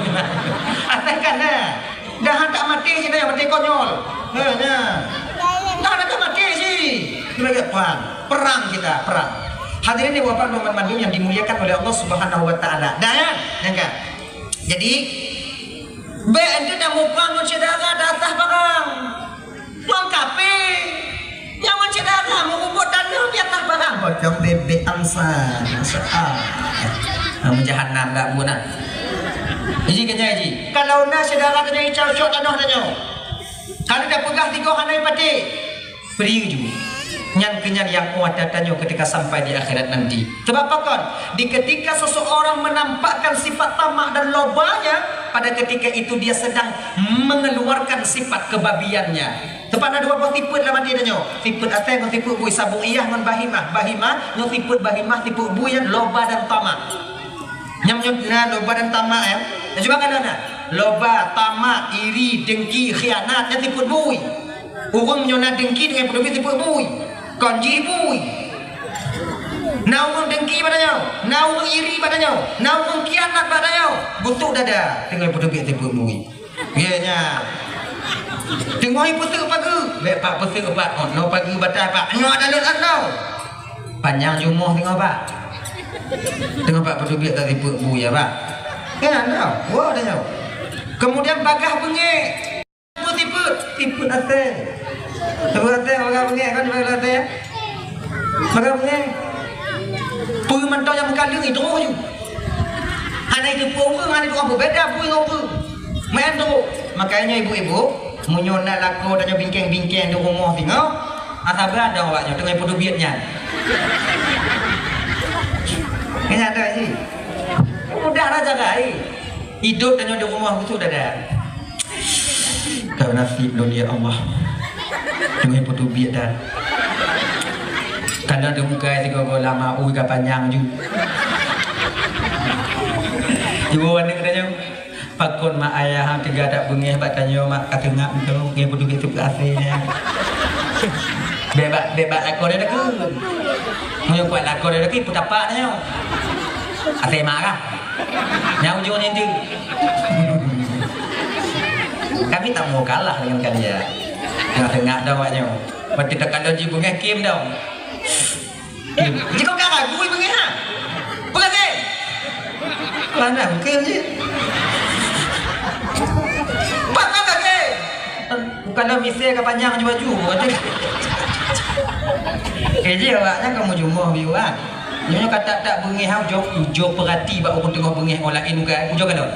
Asalkan na. Dah hantak maté cit nyan, maté konyol. Ha, nyan. Dah hantak maté cit. Lagée perang. Perang kita, perang. Hadirin ibu bapak teman-teman yang dimuliakan oleh Allah Subhanahu wa taala. Dah ya? Nyang ka. Jadi, bék ente dah muprang ngon syedara di atah barang. Ngon kafé. Nyawa syedara meureumpok tanoh di atah barang. Pocong bebek angsa. Masya Allah. Kamu jahanam gak guna. Iji kenyai ji. Kalau na syedara tanyoe icok-cok tanoh tanyoe. Kalau dah peugah tiga hana patéh. Beri ju. Nyan keunyan nyang kuat tanyoe ketika sampai di akhirat nanti. Sebab pakon? Di ketika seseorang menampakkan sifat tamak dan lobanya, pada ketika itu dia sedang mengeluarkan sifat kebabiannya. Tepat na dua boh sifat lam até tanyoe. Sifat asai ngon sifat bui, sabong iyah ngon bahimah. Bahimah ngon sifat bahimah, sifat bui nyan loba dan tamak. Nyang nyoe na loba dan tamak, ya. Dan cuba kalian na. Loba, tamak, iri, dengki, khianat, nyan sifat bui. Ureuëng nyoe na dengki dengan peuteubiet sifat bui. Kon jih bui. Na ureuëng dengki bak tanyoe, na ureuëng iri bak tanyoe, na ureuëng khianat bak tanyoe. Butuk dada dengan peuteubiet sifat bui. Ye nya. Teungoh ipeuseuk pageue, bék pak peuseuk pak, oh, no pageue batai pak. Nyoe ada lôn atau. Panyang jumoh teungoh pak. Teungoh pak peuteubiet tak sifat bui ya pak. Kan ada, wah ada nyoe. Kemudian bagah beungéh. Sifat, sifat asai. Sifat asai bagah beungéh kan bagah asai. Bagah beungéh. Peue mantong nyang meukaleueng itu ju. Hana itu peue, hana itu apa beda peue ngon peue. Main tu. Makanya ibu-ibu, meunyoe na lakoe tanyoe bingkeng-bingkeng di rumoh singoh, asaba dong awak nyoe teungoh peuteubiet nyan. Keunyata jih. Mudah lah cara, eh. Hidup tanyoe di rumoh khusos dada. Ka nasib lôn, ya Allah. Teungoh peuteubiet dah. Kana teubukai sigoe-goe lama, ui ka panyang ju. Ibu aneuk tanyoe. Pakon mak ayah hang teuga that beungéh bak tanyoe, mak ka teungap mantong, ngon beudugét teupeue asé nyan. Bèk bak, bèk bak lakoe dia takheun. Meunyoe kuat lakoe dia takheun, peutapak tanyoe. Asé mak kah? Nyang ujong nyan tu. Kami tak mau kalah dengan kalian. Teungap-teungap dah awak nyoe. Berarti takalon jih beungéh kim dah. Jikau ka ragu beungéh ha? Peugah ke? Mana mungkin je? Pak kata ke? Bukan dah misai ka panyang ju baju, bukan tu. Ke je awak nyan kamu jumoh biwat. Nyonya kata tak beungéh ha, ujoe, ujoe perhati bak ureueng teungoh beungéh orang lain bukan. Ujoe kalon.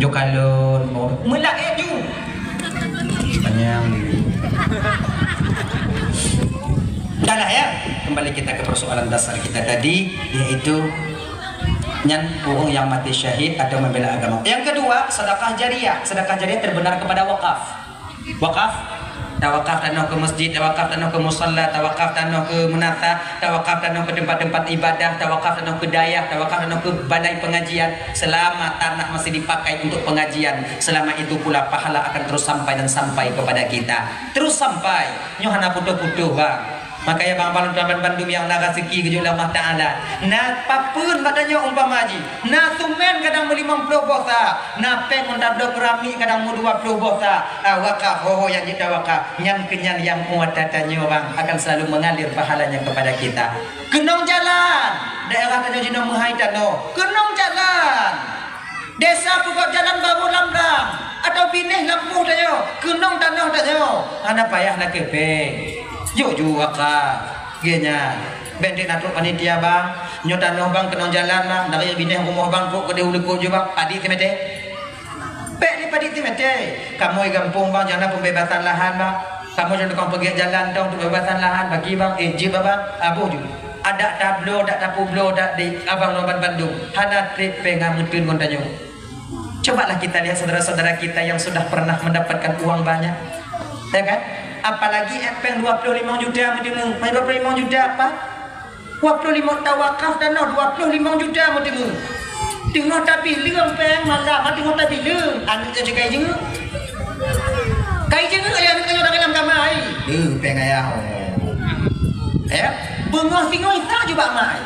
Ujoe kalon. Meulak eh ju. Panyang. Dah lah ya, kembali kita ke persoalan dasar kita tadi, yaitu nyan ureueng yang mati syahid atau membela agama. Yang kedua, sedekah jariah. Sedekah jariah terbenar kepada wakaf. Wakaf, tawakaf tanoh ke masjid, tawakaf tanoh ke musalla, tawakaf tanoh ke meunasah, tawakaf tanoh ke tempat-tempat ibadah, tawakaf tanoh ke dayah, tawakaf tanoh ke balai pengajian. Selama tanah masih dipakai untuk pengajian, selama itu pula pahala akan terus sampai dan sampai kepada kita. Terus sampai. Nyoe hana putôh-putôh, bang. Makanya bang, bang, tuan bandum yang na raseuki geujok lé Allah Taala. Na papeuen bak tanyoe umpama jih. Na seumén kadang meulimong ploh boh sa. Na péng ngon tabloe keramik kadang meudua ploh boh sa. Ah, wakaf, ho-ho nyang jitawakaf. Nyan keu nyan nyang kuat tanyoe, bang, akan selalu mengalir pahalanya kepada kita. Keunong jalan. Daerah tanyoe jinoe meuhai tanoh. Keunong jalan. Desa peugot jalan barô lam blang, atau binéh lampôh tanyoe, keunong tanoh tanyoe, hana payah lakée péng. Jok ju wakaf, geuh nyan. Bék deuek na trok panitia bang, nyoe tanoh bang keunong jalan bang, dari binéh rumoh bang trok keudéh u likot ju bang, padit simeté. Bék di padit simeté. Kamoe gampông bang, jana pembebasan lahan bang. Kamoe jeuet tukang peugét jalan dong, pembebasan lahan bagi bang, eh, jeuet bang, aboh ju. Adak tabloe, dak tapubloe, dak di abang lôn bandum. Hana trép péng meuteun ngon tanyoe. Cobalah kita lihat saudara-saudara kita yang sudah pernah mendapatkan uang banyak. Ya kan? Apalagi péng dua puluh lima juta meuteumé. Main dua puluh lima juta apa? Dua puluh lima tawakaf tanoh dua puluh lima juta meuteumé. Teungoh tabi leueng péng malam, teungoh tabi leueng. Aneuk nyoe kai jeuet. Kai jeuet ya aneuk nyoe dari lam kamar ai. Eh, péng ayah. Ya. Beungoh singoh isa ju bak mai.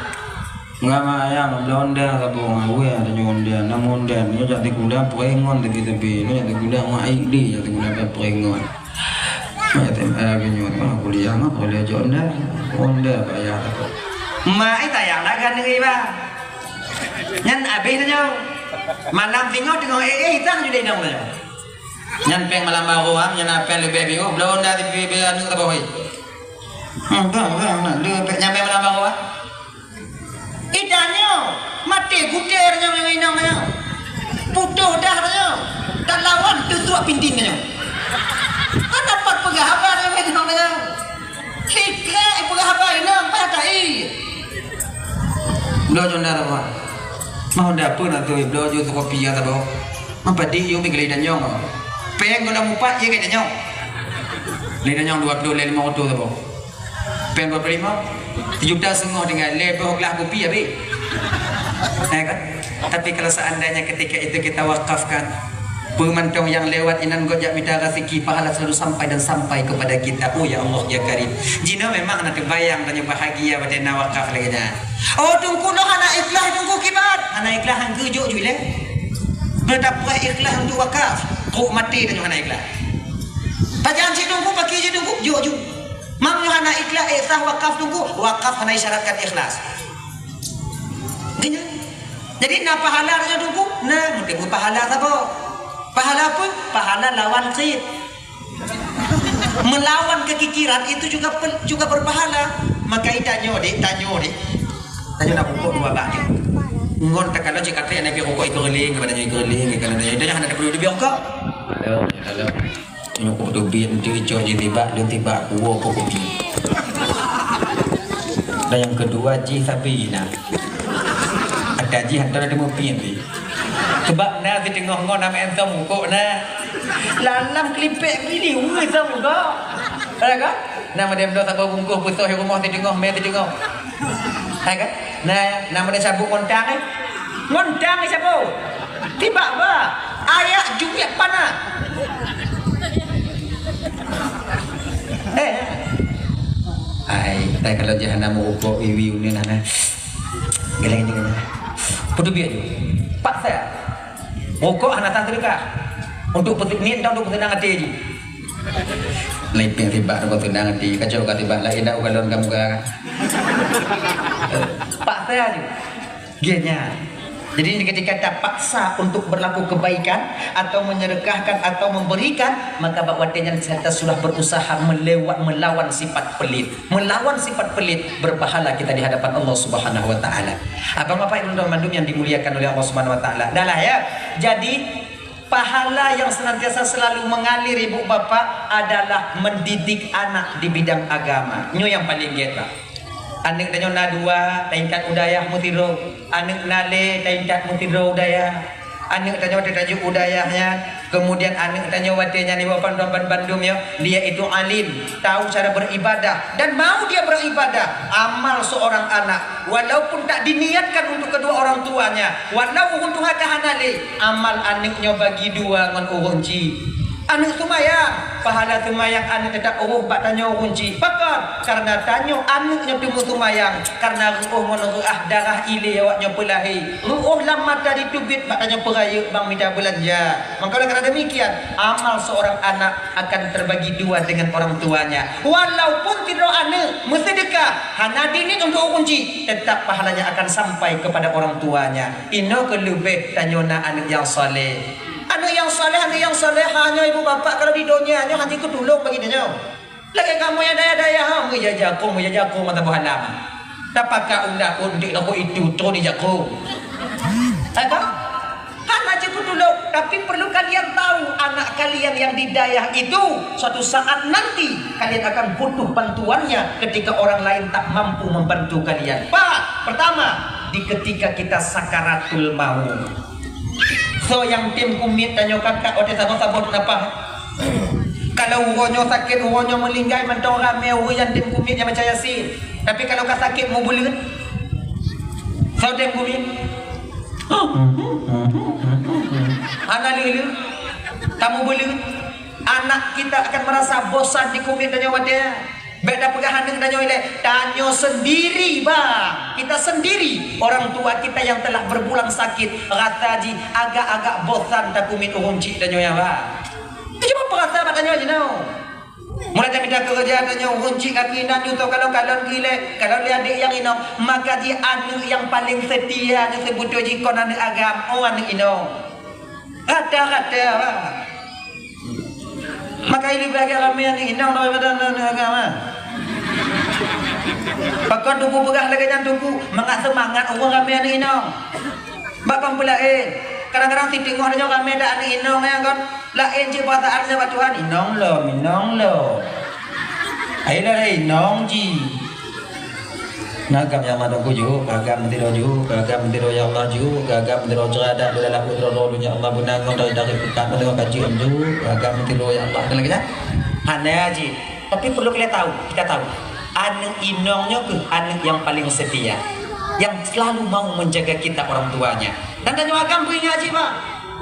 Nggak mah ayam, bela onda saboh ngan weh ada nyoe onda, nama onda, nyoe jak tikuda peringon tepi-tepi, nyoe jak tikuda mak aik di, jak tikuda peringon. Mak tem ada ke nyoe, mah kuliah mah boleh jak onda, onda payah takut. Mak ai sayang dah kan negeri bah. Nyan habis dah nyoe. Malam singoh tengok eh eh tang juli dong nyoe. Nyan péng malam baru am, nyan apel lebih biu, bela onda tepi-tepi anu saboh weh. Hmm, bah, bah, nak le péng nyampe malam baru ah. Itanyoe, maté guter nyoe ngon inong nyoe. Putôh dah nyoe. Dan lawan tutup pintin nyoe. Kan dapat peugah haba nyoe ngon inong nyoe. Sikrek peugah haba inong, payah tai. Bloe jondar apa? Mau dapur nak tu, bloe ju kopi ya tabo. Apa di yu mi geli danyong. Péng guna mupat ye ke danyong. Geli danyong dua puluh lima ratus tabo. Péng dua puluh lima, sejuta setengah tinggal, lhèe boh gelas kopi habéh. Ya kan? Tapi kalau seandainya ketika itu kita wakafkan, peue mantong nyang lewat inan gob jak mita rezeki, pahala selalu sampai dan sampai kepada kita. Oh ya Allah, ya Karim. Jinoe memang na teubayang tanyoe bahagia watèe na wakaf lagèe nyan. Oh, Teungku, noh hana ikhlas, Teungku, kiban. Hana ikhlas, han geujok ju ilèe. Beutapreh ikhlas untuk wakaf. Kok maté tanyoe hana ikhlas. Pajan cit Teungku, paki cit Teungku, jok ju. Mang nyoe hana ikhlas, eh, sah wakaf Teungku, wakaf hana isyaratkan ikhlas. Geuh nyan. Jadi, na pahala tanyoe Teungku? Na, meuteumé pahala saboh. Pahala apa? Pahala lawan kheun. Melawan kekikiran itu juga pel-, juga berpahala. Maka tanyoe deh, tanyoe deh. Tanyoe na rukok dua bak nyoe. Ngon takalon cit katrek na pih rukok ikeureuleng, kepada nyoe ikeureuleng, kalau nyoe, nyoe hana perlu dibri rukok. Halo, halo. Nyoe kok teubiet nanti cok jih tibak, lôn tibak kuwoe kok kopi. Dan yang kedua jih sapi nah. Gaji hantom na teumeupieng pih. Sebab na siteungoh ngon na meu'en som rukok na. Lam-lam klipek pih di ureueng som rukok. Ada kan? Na meudeh bloe saboh bungkôh peusoh di rumoh siteungoh, mè siteungoh. Hai kan? Na, na meudeh sabuk ngon tang, eh? Ngon tang saboh. Tibak ba. Ayak jumiek panas. Eh. Ai, tai kalau jahanam rukok iwi uneun hana. Geleng-geleng. Peuteubiet ju. Paksa. Rukok hana tan seudeukah. Untuk peusi-, niet dan untuk peuseunang até jih. Lipek sibak rukok seunang até, kacau ka sibak laén dak ukalon kamu ka. Paksa ju. Geunya. Jadi ketika terpaksa untuk berlaku kebaikan atau menyedekahkan atau memberikan, maka bak watée nyan kita sudah berusaha melewat melawan sifat pelit. Melawan sifat pelit, berpahala kita di hadapan Allah Subhanahu wa Ta'ala. Abang Bapak Ibu dan bandum yang dimuliakan oleh Allah Subhanahu wa Ta'ala. Dah lah ya. Jadi, pahala yang senantiasa selalu mengalir ibu bapak adalah mendidik anak di bidang agama. Nyoe yang paling gét, Pak. Aneuk tanyoe na dua, tingkat u dayah meusidroe. Aneuk na lé, tingkat meusidroe u dayah. Aneuk tanyoe teutajok u dayah nyan, kemudian aneuk tanyoe watée nyan ibu bapak dan bandum ya, dia itu alim, tahu cara beribadah dan mau dia beribadah. Amal seorang anak walaupun tak diniatkan untuk kedua orang tuanya, walau ureueng tuha ka hana lé, amal aneuk nyoe bagi dua ngon ureueng chik. Aneuk seumayang, pahala seumayang aneuk teutap rhoh bak tanyoe ureueng chik. Pakon? Karena tanyoe aneuk nyoe teumeuseumbayang, karena reuôh ngon reuah darah ilée awak nyoe peulahé. Reuôh lam mata jiteubiet bak tanyoe peurayeuk bang mita beulanja. Maka oleh karena demikian, amal seorang anak akan terbagi dua dengan orang tuanya. Walaupun sidroe aneuk meuseudeukah, hana diniet untuk ureueng chik, tetap pahalanya akan sampai kepada orang tuanya. Inoe keuh leubeh tanyoe na aneuk nyang saleh. Aneuk nyang saleh, aneuk nyang salehah nyoe ibu bapak kalau di donya nyoe hana jikeu tulông bagi tanyoe. Lagée kamoe nyang dayah-dayah, ha, meujajaku, meujajaku mata buah alam. Tapaka unda undik lako itu, tron di jaku. Hai kan? Hana jikeu tulông, tapi perlu kalian tahu, anak kalian yang di dayah itu, suatu saat nanti kalian akan butuh bantuannya ketika orang lain tak mampu membantu kalian. Pak, pertama, di ketika kita sakaratul maut. Soe nyang tem kumiet tanyoe kakak watée saboh-saboh teunapah. Kalau uroe nyoe sakét, uroe nyoe meulinggai, mantong ramé ureueng nyang tem kumiet nyang baca Yasin. Tapi kalau ka sakét mubeuleut, soe tem kumiet? Hana lé-lé, tamubeuleut. Anak kita akan merasa bosan di kumiet tanyoe watée. Bék tapeugah aneuk tanyoe ilée, tanyoe sendiri, bah. Kita sendiri, orang tua kita yang telah berpulang sakit, rasa jih agak-agak bosan takumiet ureueng chik tanyoe nyan, bah. Cuba peurasa bak tanyoe jinoe. Mulai tamita keureuja tanyoe ureueng chik gaki inan ju teukalon-kalon keu ilée, kalon lé adék nyang inong, maka jih aneuk nyang paleng seutia nyoe seubeutôi jih kon aneuk agam, oh aneuk inong. Rata-rata, bah. Maka ilée bagi ramé aneuk inong daripada aneuk agam. Pakon Teungku peugah lagée nyan Teungku, mangat seumangat ureueng ramé aneuk inong. Bak ban peulaén, kadang-kadang siteungoh tanyoe ramé that aneuk inong nyan kon, laén cit peurasaan nyan bak Tuhan, inong lom, inong lom. Ai lagée inong jih. Nah, agam ya Allah Teungku ju, agam meusidroe ju, agam meusidroe ya Allah ju, agam meusidroe ceuradak, beudahlah meusidroe droe donya Allah beuna ngon dari-dari peukat meunyoe kaji ju, agam meusidroe ya Allah. Ada lagi dah? Hana jih. Tapi perlu kita tahu, kita tahu. Aneuk inong nyoe keuh aneuk yang paling setia, yang selalu mau menjaga kita orang tuanya. Dan tanyoe agam peuingat jih, Pak.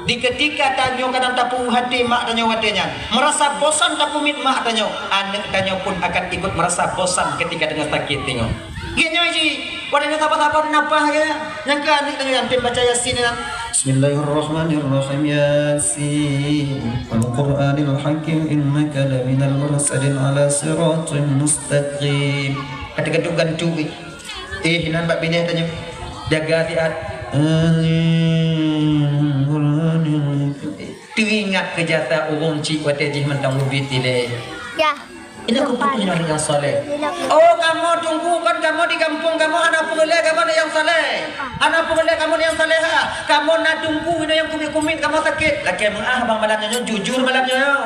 Di ketika tanyoe kadang tapeuhati mak tanyoe watée nyan, merasa bosan takumiet mak tanyoe, aneuk tanyoe pun akan ikut merasa bosan ketika tanyoe sakét teungoh. Gét nyoe jih, watée nyoe sapat-sapat napah gét, nyang keu aneuk tanyoe nyan pih baca Yasin nyan. Bismillahirrahmanirrahim. Yasin. Wal Qur'anil Hakim innaka laminal mursalin ala siratin mustaqim. Kata-kata gantung. Eh, inan bak binéh tanyoe. Jaga siat. Teuingat keu jasa ureueng chik watée jih mantong ubit ilée. Ya. Ini aku putus dengan yang saleh. Oh, kamoe Teungku, kon kamoe di gampông kamoe hana peureulée kamoe na nyang saleh. Hana peureulée kamoe na nyang salehah. Kamoe na Teungku inoe nyang kumiet-kumiet kamoe sakét. Lakée meu'ah bang malam nyoe, jujur malam nyoe.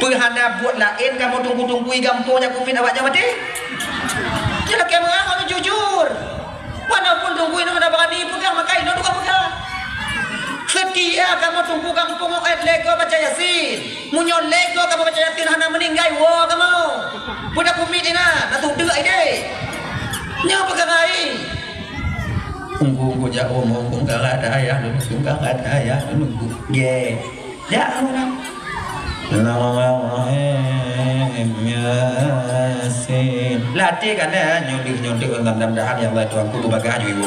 Peue hana buet laén kamoe Teungku-teungku di gampông nyang kumiet awak nyan maté? Nyoe lakée meu'ah kamoe jujur. Walaupun Nunggu inong na barani peugah, maka inong duka peugah. Seutia kamoe tunggu gampông, eh, lego baca Yasin. Meunyoe lego kamoe baca Yasin, hana meuninggai woe kamoe. Peue dak kumiet inan, na tudeuk ideh. Nyoe peugah laén. Unggu-unggu jak umu, unggu karat ayah lôn, unggu karat ayah lôn, unggu. Ye. Jak umu nang. Bismillahirrahmanirrahim. Yasin. Latih kan, eh, nyodeuh-nyodeuh, mudah-mudahan ya Allah Tuhanku beubagah ju ibu.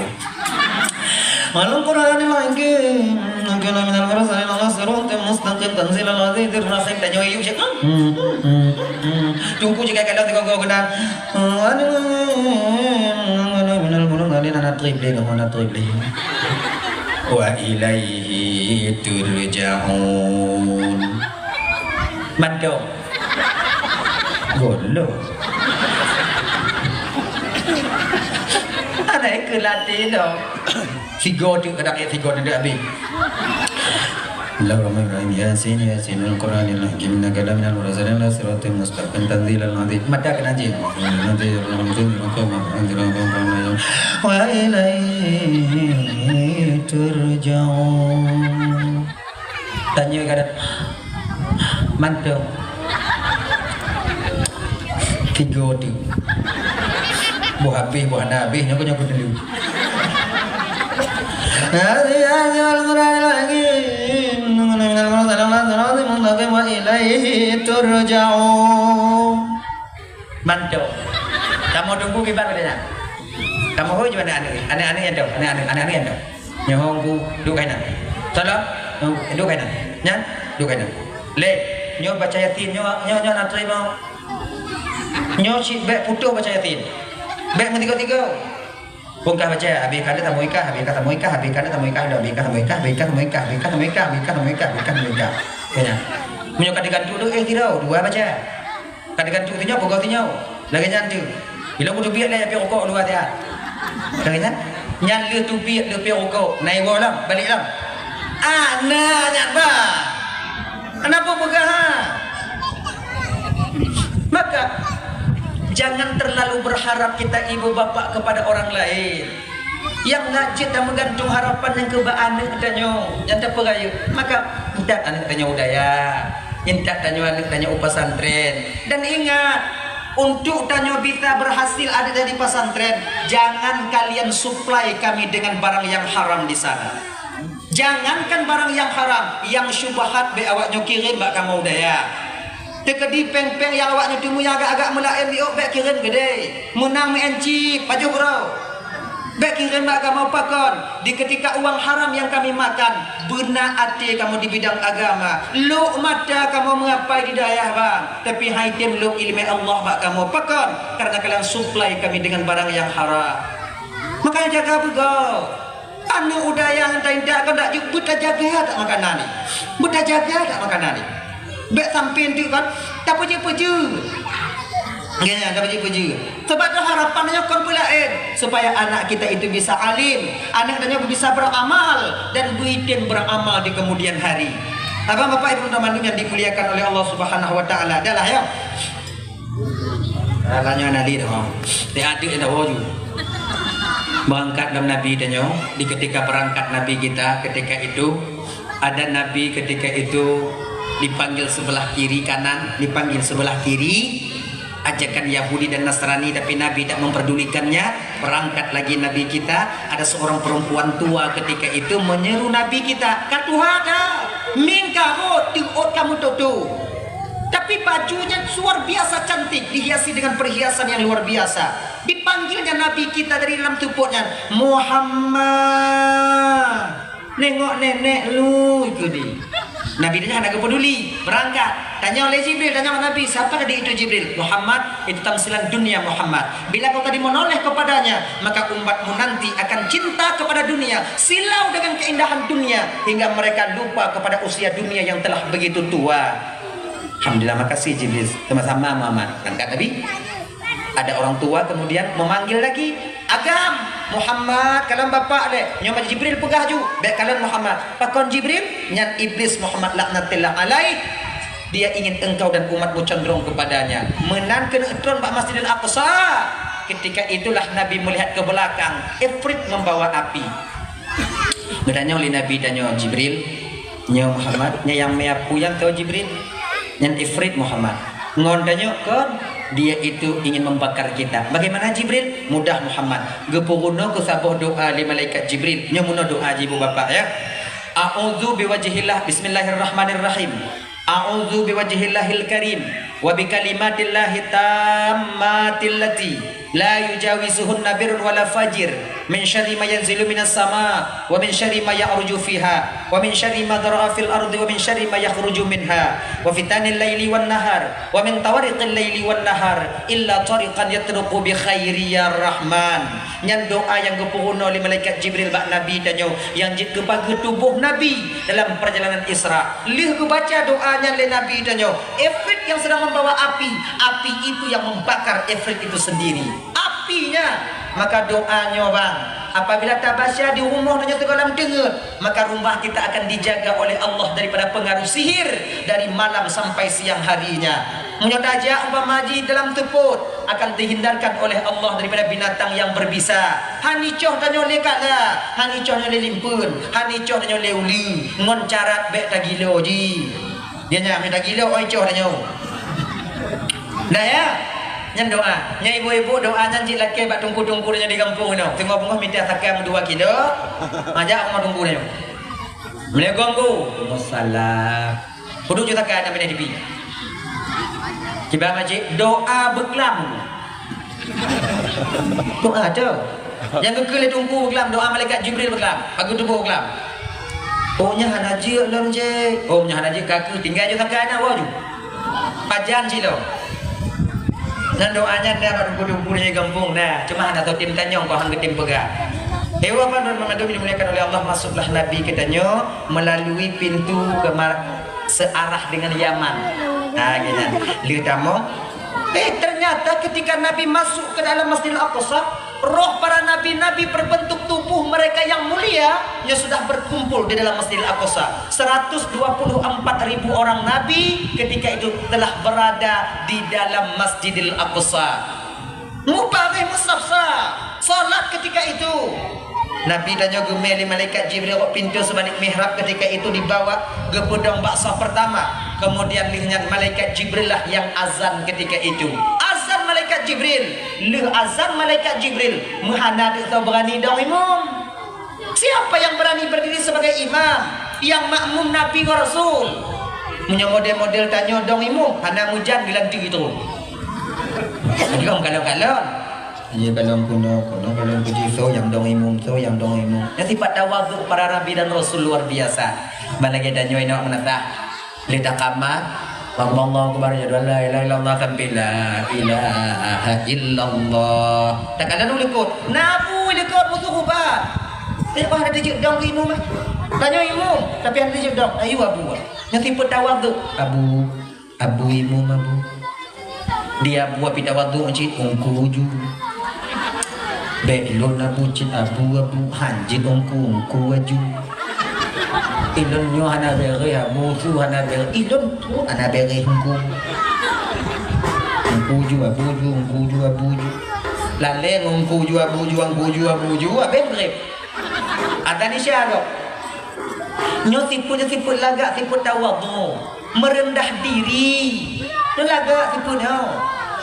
Al-Qur'anil Hakim. Kana minal mursalin ala siratim mustaqim tanzilal azizir rahim. Tanyoe yuk cek. Tunggu jika kalau tiga gol kena. Minal mursalin ala trip deh, kamu ala trip deh. Wa ilaihi turja'un. Mantap. Golok. Ada ikut latih dong. Tiga tu kadang ayat tiga tu dah habis. Bismillahirrahmanirrahim. Yasin, Yasin, Al-Quranil Hakim. Innaka laminal mursalin ala siratim mustaqim. Tanzilal aziz. Mata kena jin. Wa ilaihi turja'un. Tanya kada. Mantong. Tiga tu. Buah habis, buah hana habis, nyoku-nyoku dulu. Wa ilaihi turja'un. Mantap. Kamu tunggu kiban pada nyan. Kamu hoi je aneuk-aneuk. Aneuk-aneuk nyang tu. Aneuk-aneuk, aneuk-aneuk nyang tu. Nyoe hong ku duek kainan. Tolong. Hong ku duek kainan. Nyan, duek kainan. Le, nyoe baca Yasin, nyoe, nyoe, nyoe na terima. Nyoe cit bek putoh baca Yasin. Bek meusigo-sigo. Pungkah baca, habis kada tamu ikah, habis ka tamu ikah, habis kada tamu ikah, habis ka tamu ikah, habis ka tamu ikah, habis ka tamu ikah, habis ka tamu ikah, habis ka tamu ikah, habis ka tamu ikah. Kena. Meunyoe ka digantung tu, eh, sidroe, dua baca. Ka digantung sinyoe, peugah sinyoe. Lagèe nyan tu. Ilôn kuteubiet lé api rukok luwa siat. Lagèe nyan. Nyan lheueh teubiet lheueh api rukok. Na iwoe lom, balek lom. Ah, na nyan bah. Kenapa peugah, ha? Maka, jangan terlalu berharap kita ibu bapak kepada orang lain. Nyang na cit tameugantung harapan nyang keu bak aneuk tanyoe nyang tapeurayeuk. Maka, intat aneuk tanyoe u dayah, intat tanyoe aneuk tanyoe u pesantren. Dan ingat, untuk tanyoe bisa berhasil ada di pesantren, jangan kalian supply kami dengan barang yang haram di sana. Jangankan barang yang haram, yang syubhat bèk awak nyoe kirém bak kamoe u dayah. Teukeudi péng-péng nyang awak nyoe teumui agak-agak meulaén biôk bèk kirém keudéh. Meunang meu'en chip, pajoh uroe. Bèk kirém bak kamoe pakon, di ketika uang haram yang kami makan, beuna até kamoe di bidang agama. Lôk mata kamoe meuapai di dayah, bang, tapi han item lôk ileumèe Allah bak kamoe. Pakon? Karena kalian supply kami dengan barang yang haram. Makanya jaga beugöt. Aneuk u dayah nyang ta-intat kon dak jeuet beutajaga that makanan nyan. Beutajaga that makanan nyan. Bèk sampoe teuk kon tapeujeuet-peujeuet. Nggak, tapeujeuet-peujeuet. Sebab tu harapan nyoe kon peulaén, supaya anak kita itu bisa alim, anak dan nyoe bisa beramal dan beuitem beramal di kemudian hari. Abang, Bapak, Ibu, teman-teman yang dimuliakan oleh Allah Subhanahu wa Taala, adalah ya. Alah nyoe Nabi dah. Dia adik dah waju. Berangkat dalam Nabi tanya, di ketika berangkat Nabi kita, ketika itu, ada Nabi ketika itu dipanggil sebelah kiri kanan, dipanggil sebelah kiri, ajakan Yahudi dan Nasrani, tapi Nabi tak memperdulikannya. Berangkat lagi Nabi kita, ada seorang perempuan tua ketika itu menyeru Nabi kita, "Ka tuha dah, mingka ho, teuôt kamu tutu." Tapi bajunya luar biasa cantik, dihiasi dengan perhiasan yang luar biasa. Dipanggilnya Nabi kita dari dalam seupôt nyan, "Muhammad, nengok nenek lu," itu dia. Nabi dia hana peduli, berangkat. Tanya oleh Jibril, tanya Nabi, "Siapa tadi itu, Jibril?" "Muhammad, itu tamsilan dunia, Muhammad. Bila kau tadi menoleh kepadanya, maka umatmu nanti akan cinta kepada dunia, silau dengan keindahan dunia, hingga mereka lupa kepada usia dunia yang telah begitu tua." Alhamdulillah, makasih Jibril. Sama-sama Muhammad. Angkat Nabi. Ada orang tua kemudian memanggil lagi. "Agam, Muhammad, kalon bapak lé." Nyoe Jibril peugah ju, "Bèk kalon Muhammad." Pakon Jibril? Nyan Iblis Muhammad laknatillah alaih. Dia ingin engkau dan umatmu condong kepadanya. Meunan keuneuk tron bak Masjidil Aqsa. Ketika itulah Nabi melihat ke belakang, Ifrit membawa api. Geutanyong lé Nabi, tanyoe Jibril, "Nyoe Muhammad, nyoe nyang meuapu nyan toh Jibril?" "Nyan Ifrit Muhammad." "Ngon tanyoe kon?" "Dia itu ingin membakar kita." "Bagaimana Jibril?" "Mudah Muhammad, geupeurunoe keu saboh doa lé malaikat Jibril. Nyoe meunoe doa jih, Bu Bapak, ya. A'udzu biwajhillah, bismillahirrahmanirrahim. A'udzu biwajhillahil karim wa bikalimatillahit tammatil lati la yujawizuhunna birrun wala fajir, min syarri ma yanzilu minas sama, wa min syarri ma ya'ruju fiha, wa min syarri ma dhara'a fil ardi, wa min syarri ma yakhruju minha, wa fitanil laili wan nahar, wa min tawariqil laili wan nahar, illa tariqan yatruqu bi khairi ya Rahman." Nyan doa nyang geupeurunoe lé malaikat Jibril bak Nabi tanyoe, nyang jeuet keu pageue tuboh Nabi dalam perjalanan Isra. Lheueh geubaca doa nyan lé Nabi tanyoe, Ifrit yang sedang membawa api, api itu yang membakar Ifrit itu sendiri. Api nyan. Maka doa nyoe, bang, apabila tabaca di rumoh tanyoe sigohlom teungeut, maka rumah kita akan dijaga oleh Allah daripada pengaruh sihir dari malam sampai siang harinya. Meunyoe tajak umpama jih dalam seupôt, akan dihindarkan oleh Allah daripada binatang yang berbisa. Hana icoh tanyoe lé kala, hana icoh tanyoe lé limpeuen, hana icoh tanyoe lé uleue, ngon syarat bèk tagilo jih. Dia nyan, "Mita gilo, oi, coh tanyoe." Nah, ya. Nyan doa. Nyan ibu-ibu doa nyan cit lakèe bak teungku-teungku tanyoe di gampông nyoe. Teungoh beungoh mita saka meudua kilo. Ajak rumoh teungku tanyoe. Assalamualaikum, Bu. Waalaikumsalam. Peuduek ju saka na binéh dibi. Kiban masjid doa beuklam. Doa tu. Nyang geukheun lé teungku beuklam, doa malaikat Jibril beuklam. Pageue tuboh beuklam. Oh, nyan hana jeuet lom, Cik. Oh, nyan hana jeuet ka keuh, tinggai ju saka na woe ju. Pajan cit lom. Nyan doa nyan na bak teungku-teungku di gampông na. Cuma hana teutem tanyong, kok han geutem peugah. Hewan ban mandum dimuliakan oleh Allah, masuklah Nabi geutanyoe melalui pintu kemar-, searah dengan Yaman. Ha, gitu. Lheueh tamong, Eh, ternyata ketika Nabi masuk ke dalam Masjidil Aqsa, roh para nabi-nabi berbentuk tubuh mereka yang mulia yang sudah berkumpul di dalam Masjidil Aqsa. Seratus dua puluh empat ribu orang nabi ketika itu telah berada di dalam Masjidil Aqsa. Mubareh musafsa, salat ketika itu. Nabi tanyoe geumè lé malaikat Jibril bak pintoe seubalék mihrab, ketika itu dibawa geupeudong bak saf pertama. Kemudian lheueh nyan malaikat Jibril lah nyang azan ketika itu. Azan malaikat Jibril. Lheueh azan malaikat Jibril, meuhana teuh soe beurani dong imum. Siapa yang berani berdiri sebagai imam? Yang makmum Nabi ngon Rasul. Meunyoe model-model tanyoe dong imum, hana meujan geulanteue itu. Dong kalon-kalon. Iya, kalon kuno, kuno kalon kuji, so nyang dong imum, so nyang dong imum. Nyan sifat tawadhu para nabi dan rasul luar biasa. Ban lagèe tanyoe inong meunasah. Lé takamat, Allahu Akbar, asyhadu an la ilaha illallah, sampai la ilaha illallah. Takalon u likot, na abu likot musoh ubat. Tapi bah ada jeuet dong keu imum, eh. Tanyoe imum, tapi ada jeuet dong. Ayu abu. Nyan tipe tawadhu. Abu. Abu imum, abu. Di abu api tawadhu cit, ungku ju. Bèk lôn abu cit, abu, abu, hanjeuet ungku, ungku aju. Ilôn nyoe hana bèrèh, abu su hana bèrèh. Ilôn su hana bèrèh ungku. Ungku ju, abu ju, ungku ju, abu ju. Laleng ungku ju, abu ju, ungku ju, abu ju, abéh maghrib. Atan Isya gob. Nyoe sifeuet, nyoe sifeuet lagak, sifeuet tawadhu, meureundah diri. Nyoe lagak sifeuet nyoe.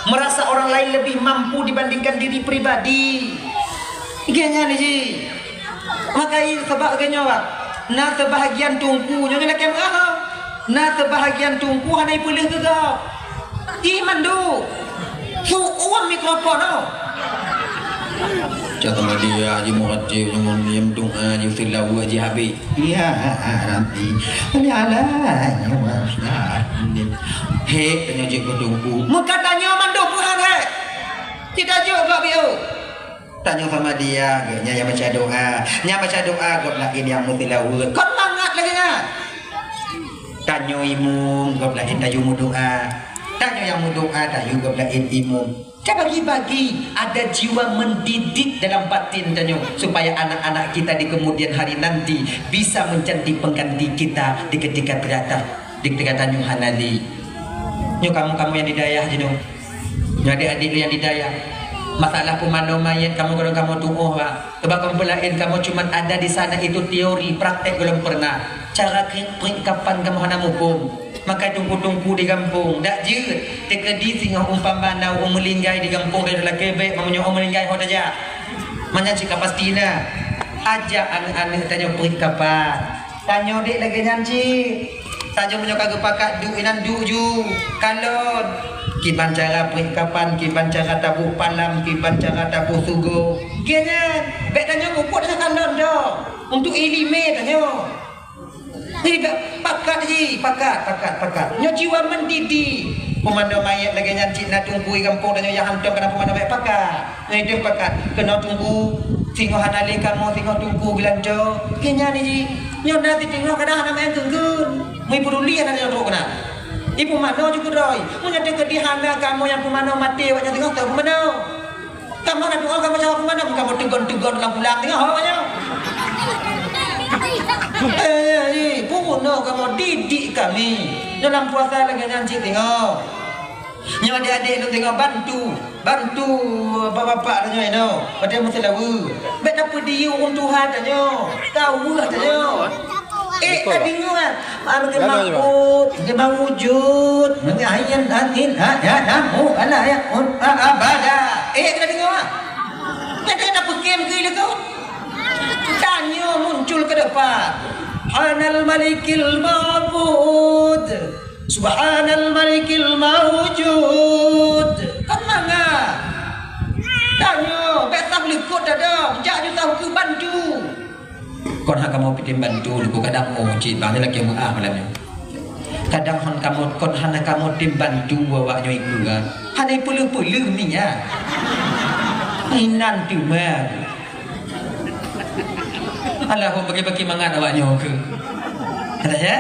Merasa orang lain lebih mampu dibandingkan diri pribadi. Geuh nyan ji. Maka i sabab geuh nyoe, na seubahagian teungku, nyoe, nyoe lakèe meu'ah. Na seubahagian teungku hana ipeuleueh geuh gob. Ih, mandum. Su'uem mikrofon, oh. Cak sama dia, Haji Murad, Haji Murad, Haji Murad, Haji Murad, Haji Habib. Ya Rabbi, ya Allah, ya Allah. He, tanya Cik Bedungku. Muka tanya mandum Tuhan, he. Tidak juga, Bik, oh. Tanyoe sama dia, geuh nyan nyang baca doa. Nyang baca doa, gob laén nyang meutilaweuet. Kon mangat lagèe nyan. Tanyoe imum, gob laén tayue meudoa. Tanyoe nyang meudoa, tayue gob laén imum. Tabagi-bagi, ada jiwa mendidik dalam batin tanyoe, supaya anak-anak kita di kemudian hari nanti bisa menjadi pengganti kita di ketika ternyata, di ketika tanyoe hana lé. Nyoe kamu-kamu nyang di dayah jinoe. Nyoe adik-adik nyang di dayah. Masalah pumanoe manyét kamoe gohlom kamoe tuoh, Pak. Sebab kamoe peulaén kamoe cuma ada di sana itu teori, praktek gohlom pernah. Cara kri-, prik kapan kamoe hana muphom. Makai teungku-teungku di gampông, dak jeuet. Teukeudi singoh umpama na ureuëng meuninggai di gampông, dari lakée bék, meunyoe ureuëng meuninggai ho tajak. Manyang cit ka pasti na. Ajak aneuëk-aneuëk tanyoe prik kapan. Tanyoe dek lagée nyan cit. Tanyoe meunyoe ka geupakat duek inan duek ju. Kalon. Kiban cara prik kapan, kiban cara taboh palam, kiban cara taboh sugoe. Gét nyan. Bék tanyoe mupuk deungon kalon dong. Untuk iéleumé tanyoe. Hei, bék pakat ji, pakat, pakat, pakat. Nyoe jiwa mendidik. Pumanoe manyét lagée nyan cit na teungku di gampông tanyoe nyang hantom keunan pumanoe manyét pakat. Nyoe ideh pakat. Keunoe teungku, singoh hana lé kamoe, singoh teungku geulanco. Keu nyan ji. Nyoe na siteungoh kadang hana manyét geunggeun. Meu peuduli hana nyoe trok keunan. Di pumanoe ju keudroe. Meunyoe teukeudi hana kamoe nyang pumanoe maté, awak nyan singoh teu pumanoe. Kamoe na doa kamoe jawab mana kamoe tegon-tegon lam pulang tengah awak nyoe. Eh, eh, eh, pun no kamoe didik kami. Dalam puasa lagée nyan cit tengok. Nyoe adik-adik tu tengok bantu, bantu bapak-bapak tu nyoe no. Pada masa lawa. Bek tak pedih ureuëng tuha tu nyoe. Tahu tu nyoe. Eh, ka deungoe. Al-Ma'bud, Al-Mawjud, Al-Hayy, Al-Qayyum, Al-Hayy, Al-Qayyum, Al-Abada. Eh, ka deungoe. Nyang ka tapeukem keu ilée tu. Tanyoe muncul ke depan. Subhanal Malikil Ma'bud. Subhanal Malikil Mawjud. Kan mangat. Tanyoe, bek tah likot tada, jak ju tahu keu bantu. Kon hana kamoe pitem bantu, luku kadang oh cit bang lagée meuah malam nyoe. Kadang hon kamoe, kon hana kamoe tem bantu awak nyoe ikeu kan. Hana peuleuh-peuleuh minyak. Inan teuma. Alah, hon bagi-bagi mangat awak nyoe ke. Ada ya?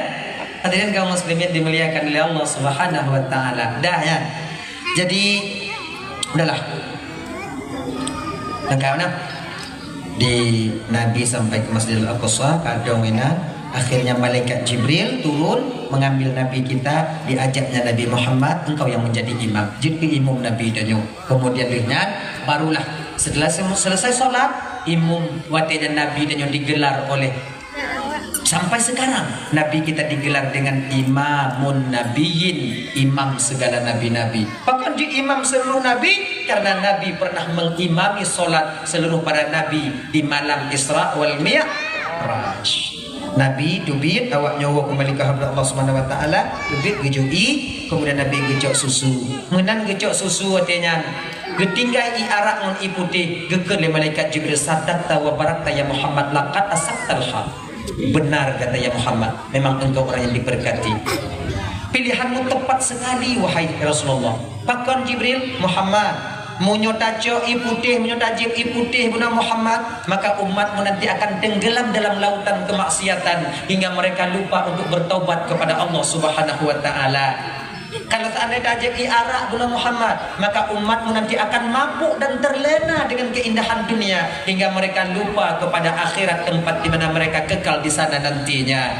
Hadirin kaum muslimin dimuliakan oleh Allah Subhanahu wa taala. Dah ya. Jadi udahlah. Lengkap nah. Di Nabi sampai ke Masjidil Aqsa, kadang inan, akhirnya malaikat Jibril turun mengambil Nabi kita, diajaknya Nabi Muhammad, engkau yang menjadi imam. Jeuet keu imum Nabi tanyoe. Kemudian lheueh nyan, barulah setelah sem-, selesai solat, imum watée nyan Nabi tanyoe digelar oleh Sampai sekarang, Nabi kita digelar dengan Imamun Nabiyyin, imam segala nabi-nabi. Pakon jeuet imam seluruh nabi? Karena Nabi pernah mengimami solat seluruh para nabi di malam Isra wal Mi'raj. Nabi teubiet awak nyoe keumbali keu hadrat Allah Subhanahu wa Taala, teubiet geujok ie, kemudian Nabi geucok susu. Meunan geucok susu watée nyan, geutinggai ie arak ngon ie putéh, geukheun lé malaikat Jibril, "Sadaqta wa barakta ya Muhammad, laqad asabtal hal." Benar kata ya Muhammad, memang engkau orang yang diberkati. Pilihanmu tepat sekali, wahai Rasulullah. Pakon Jibril? Muhammad, meunyoe tacok ie putéh, meunyoe tajieb ie putéh guna Muhammad, maka umatmu nanti akan tenggelam dalam lautan kemaksiatan hingga mereka lupa untuk bertaubat kepada Allah Subhanahu wa Taala. Kalau seandainya tajieb ie arak guna Muhammad, maka umatmu nanti akan mabuk dan terlena dengan keindahan dunia hingga mereka lupa kepada akhirat, tempat di mana mereka kekal di sana nantinya.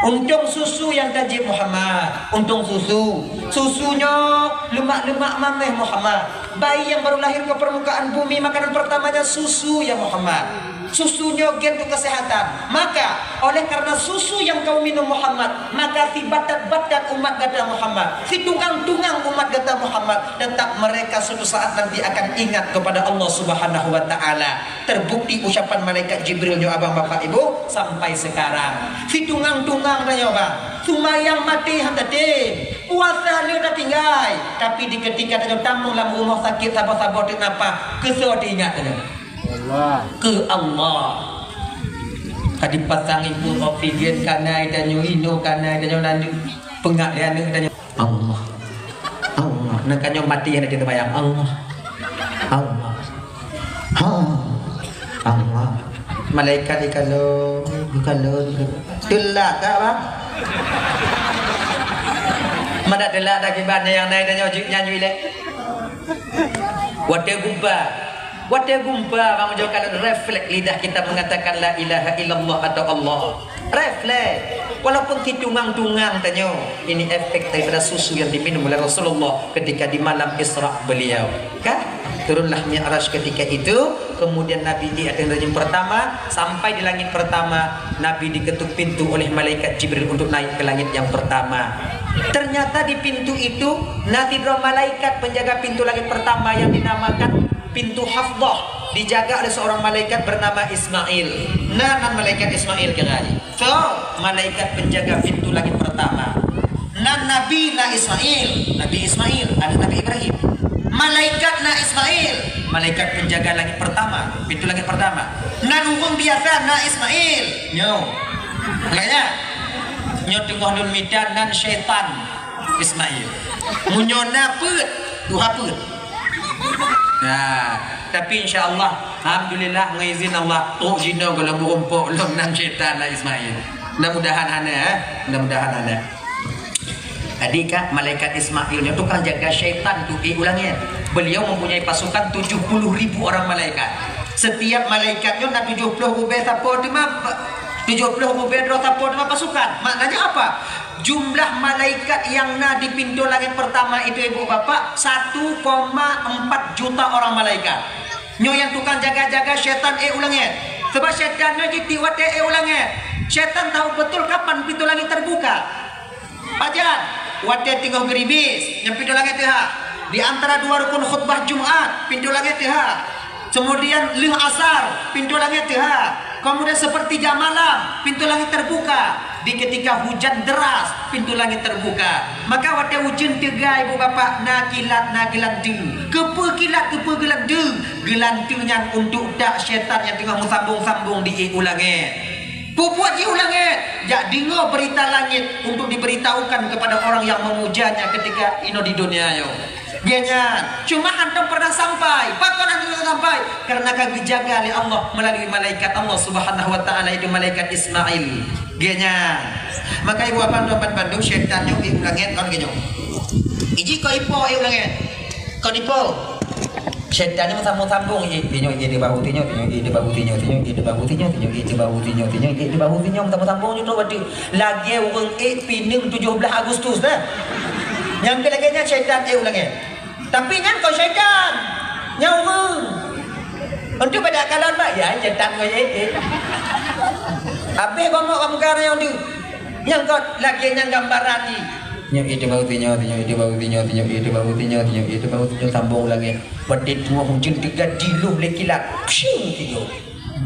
Untung susu yang tajieb Muhammad, untung susu. Susunyo lemak-lemak mameh Muhammad. Bayi yang baru lahir ke permukaan bumi, makanan pertamanya susu ya Muhammad. Susu nyoe gen untuk kesehatan. Maka, oleh karena susu yang kau minum Muhammad, maka si batat-batat umat gata Muhammad, si tungang-tungang umat gata Muhammad, tetap mereka suatu saat nanti akan ingat kepada Allah Subhanahu wa Taala. Terbukti ucapan malaikat Jibril nyoe abang, bapak, ibu, sampai sekarang. Si tungang-tungang tanyoe, bang, sumayang maté han tatem, puasa le tatinggai, tapi di ketika tanyoe tamong lam rumah sakit saboh-saboh teuk nafah, keu soe teuingat tanyoe? Allah. Keu Allah. Ka dipasang ibu oksigen, kanai tanyoe, inoe kanai tanyoe, lalu peungak lé aneuk tanyoe. Allah. Allah. Nah, ka nyoe maté hana teubayang. Allah. Allah. Ha. Allah. Malaikat ikalon, ikalon. Teulak tak, bang? Mana teulak dah kiban nyang nai tanyoe jeuet nyan jui lé. Watée gumpa, watée gumpa, bang, ujoe kalon refleks lidah kita mengatakan la ilaha illallah atau Allah. Refleks. Walaupun si tungang-tungang tanyoe, ini efek daripada susu yang diminum oleh Rasulullah ketika di malam Isra beliau. Kan? Turunlah Mi'raj ketika itu, kemudian Nabi di atas rajin pertama, sampai di langit pertama, Nabi diketuk pintu oleh malaikat Jibril untuk naik ke langit yang pertama. Ternyata di pintu itu, na sidroe malaikat penjaga pintu langit pertama yang dinamakan pintu Hafdah, dijaga oleh seorang malaikat bernama Ismail. Na nan malaikat Ismail kira. So, malaikat penjaga pintu langit pertama. Nan Nabi na Ismail, Nabi Ismail, anak Nabi Ibrahim. Malaikat na Ismail, malaikat penjaga langit pertama, pintu langit pertama. Nan ureueng biasa na Ismail. Nyo. Makanya, nyo teungoh lôn mita nan syaitan Ismail. Meunyo na peuet, tuha peuet. Nah, tapi insya Allah, alhamdulillah, ngon izin Allah, trok jinoe golom meurumpok lom nan syaitan na Ismail. Mudah-mudahan hana, eh. Mudah-mudahan hana. Jadi, Kak, malaikat Ismail nyoe tukang jaga syaitan tu, eh, u langét. Beliau mempunyai pasukan tujuh puluh ribu orang malaikat. Setiap malaikat nyoe na tujuh puluh ribèe sapo teuma, tujuh puluh ribèe droe sapo teuma pasukan. Maknanya apa? Jumlah malaikat nyang na di pintoe langét pertama itu, ibu bapak, satu koma empat juta orang malaikat. Nyoe nyang tukang jaga-jaga syaitan, eh, u langét. Sebab syaitan nyoe jitiek watèe, eh, u langét. Syaitan tahu betul kapan pintoe langét terbuka. Pajan, watèe teungoh geuribis, nyan pintoe langét teuhah. Di antara dua rukun khutbah Jumat, pintoe langét teuhah. Kemudian lheueh asar, pintoe langét teuhah. Kemudian sepertiga malam, pintoe langét terbuka. Di ketika hujan deras, pintoe langét terbuka. Maka watèe ujeuen teuga, ibu bapak, na kilat, na geulanteue. Keupeue kilat, keupeue geulanteue? Geulanteue nyan untuk dak syaitan nyang teungoh meusambong-sambong di, eh, u langét. Peubuet jih u langét, jak deungoe beurita langét untuk diberitahukan kepada orang yang memujanya ketika inoe di dunia nyoe. Geuh nyan, cuma hantom pernah sampai. Pakon hantom pernah sampai? Karena ka geujaga lé Allah melalui malaikat Allah Subhanahu wa Ta'ala, yaitu malaikat Ismail. Geuh nyan. Maka ibu bapak tuan bandum, syaitan nyoe, eh, u langét kon geuh nyoe. Iji kon ipo, eh, u langét. Kon ipo. Syaitan nyoe sambung-sambung, eh, tinyoe, eh, di bahu tinyoe, tinyoe, eh, di bahu tinyoe, tinyoe, eh, di bahu tinyoe, tinyoe, eh, di bahu tinyoe, tinyoe, eh, di bahu tinyoe, sambung-sambung nyoe tu berarti lagèe ureueng ék pineung tujoh blaih Agustus dah. Nyang keu lagèe nyan syaitan ék u langét. Tapi nyan kon syaitan. Nyan ureueng. Untuk pada kalon, Pak, ya, syaitan ngon ék, ék. Habéh gomok kamu karang nyan tu. Nyang kon lagèe nyan gambaran jih. Nyoe ék di bahu tinyoe, tinyoe ék di bahu tinyoe, tinyoe ék di bahu tinyoe, tinyoe ék di bahu tinyoe, sambung u langét. Watèe teungoh ujeuen teuga dilôh lé kilat. Pshiu!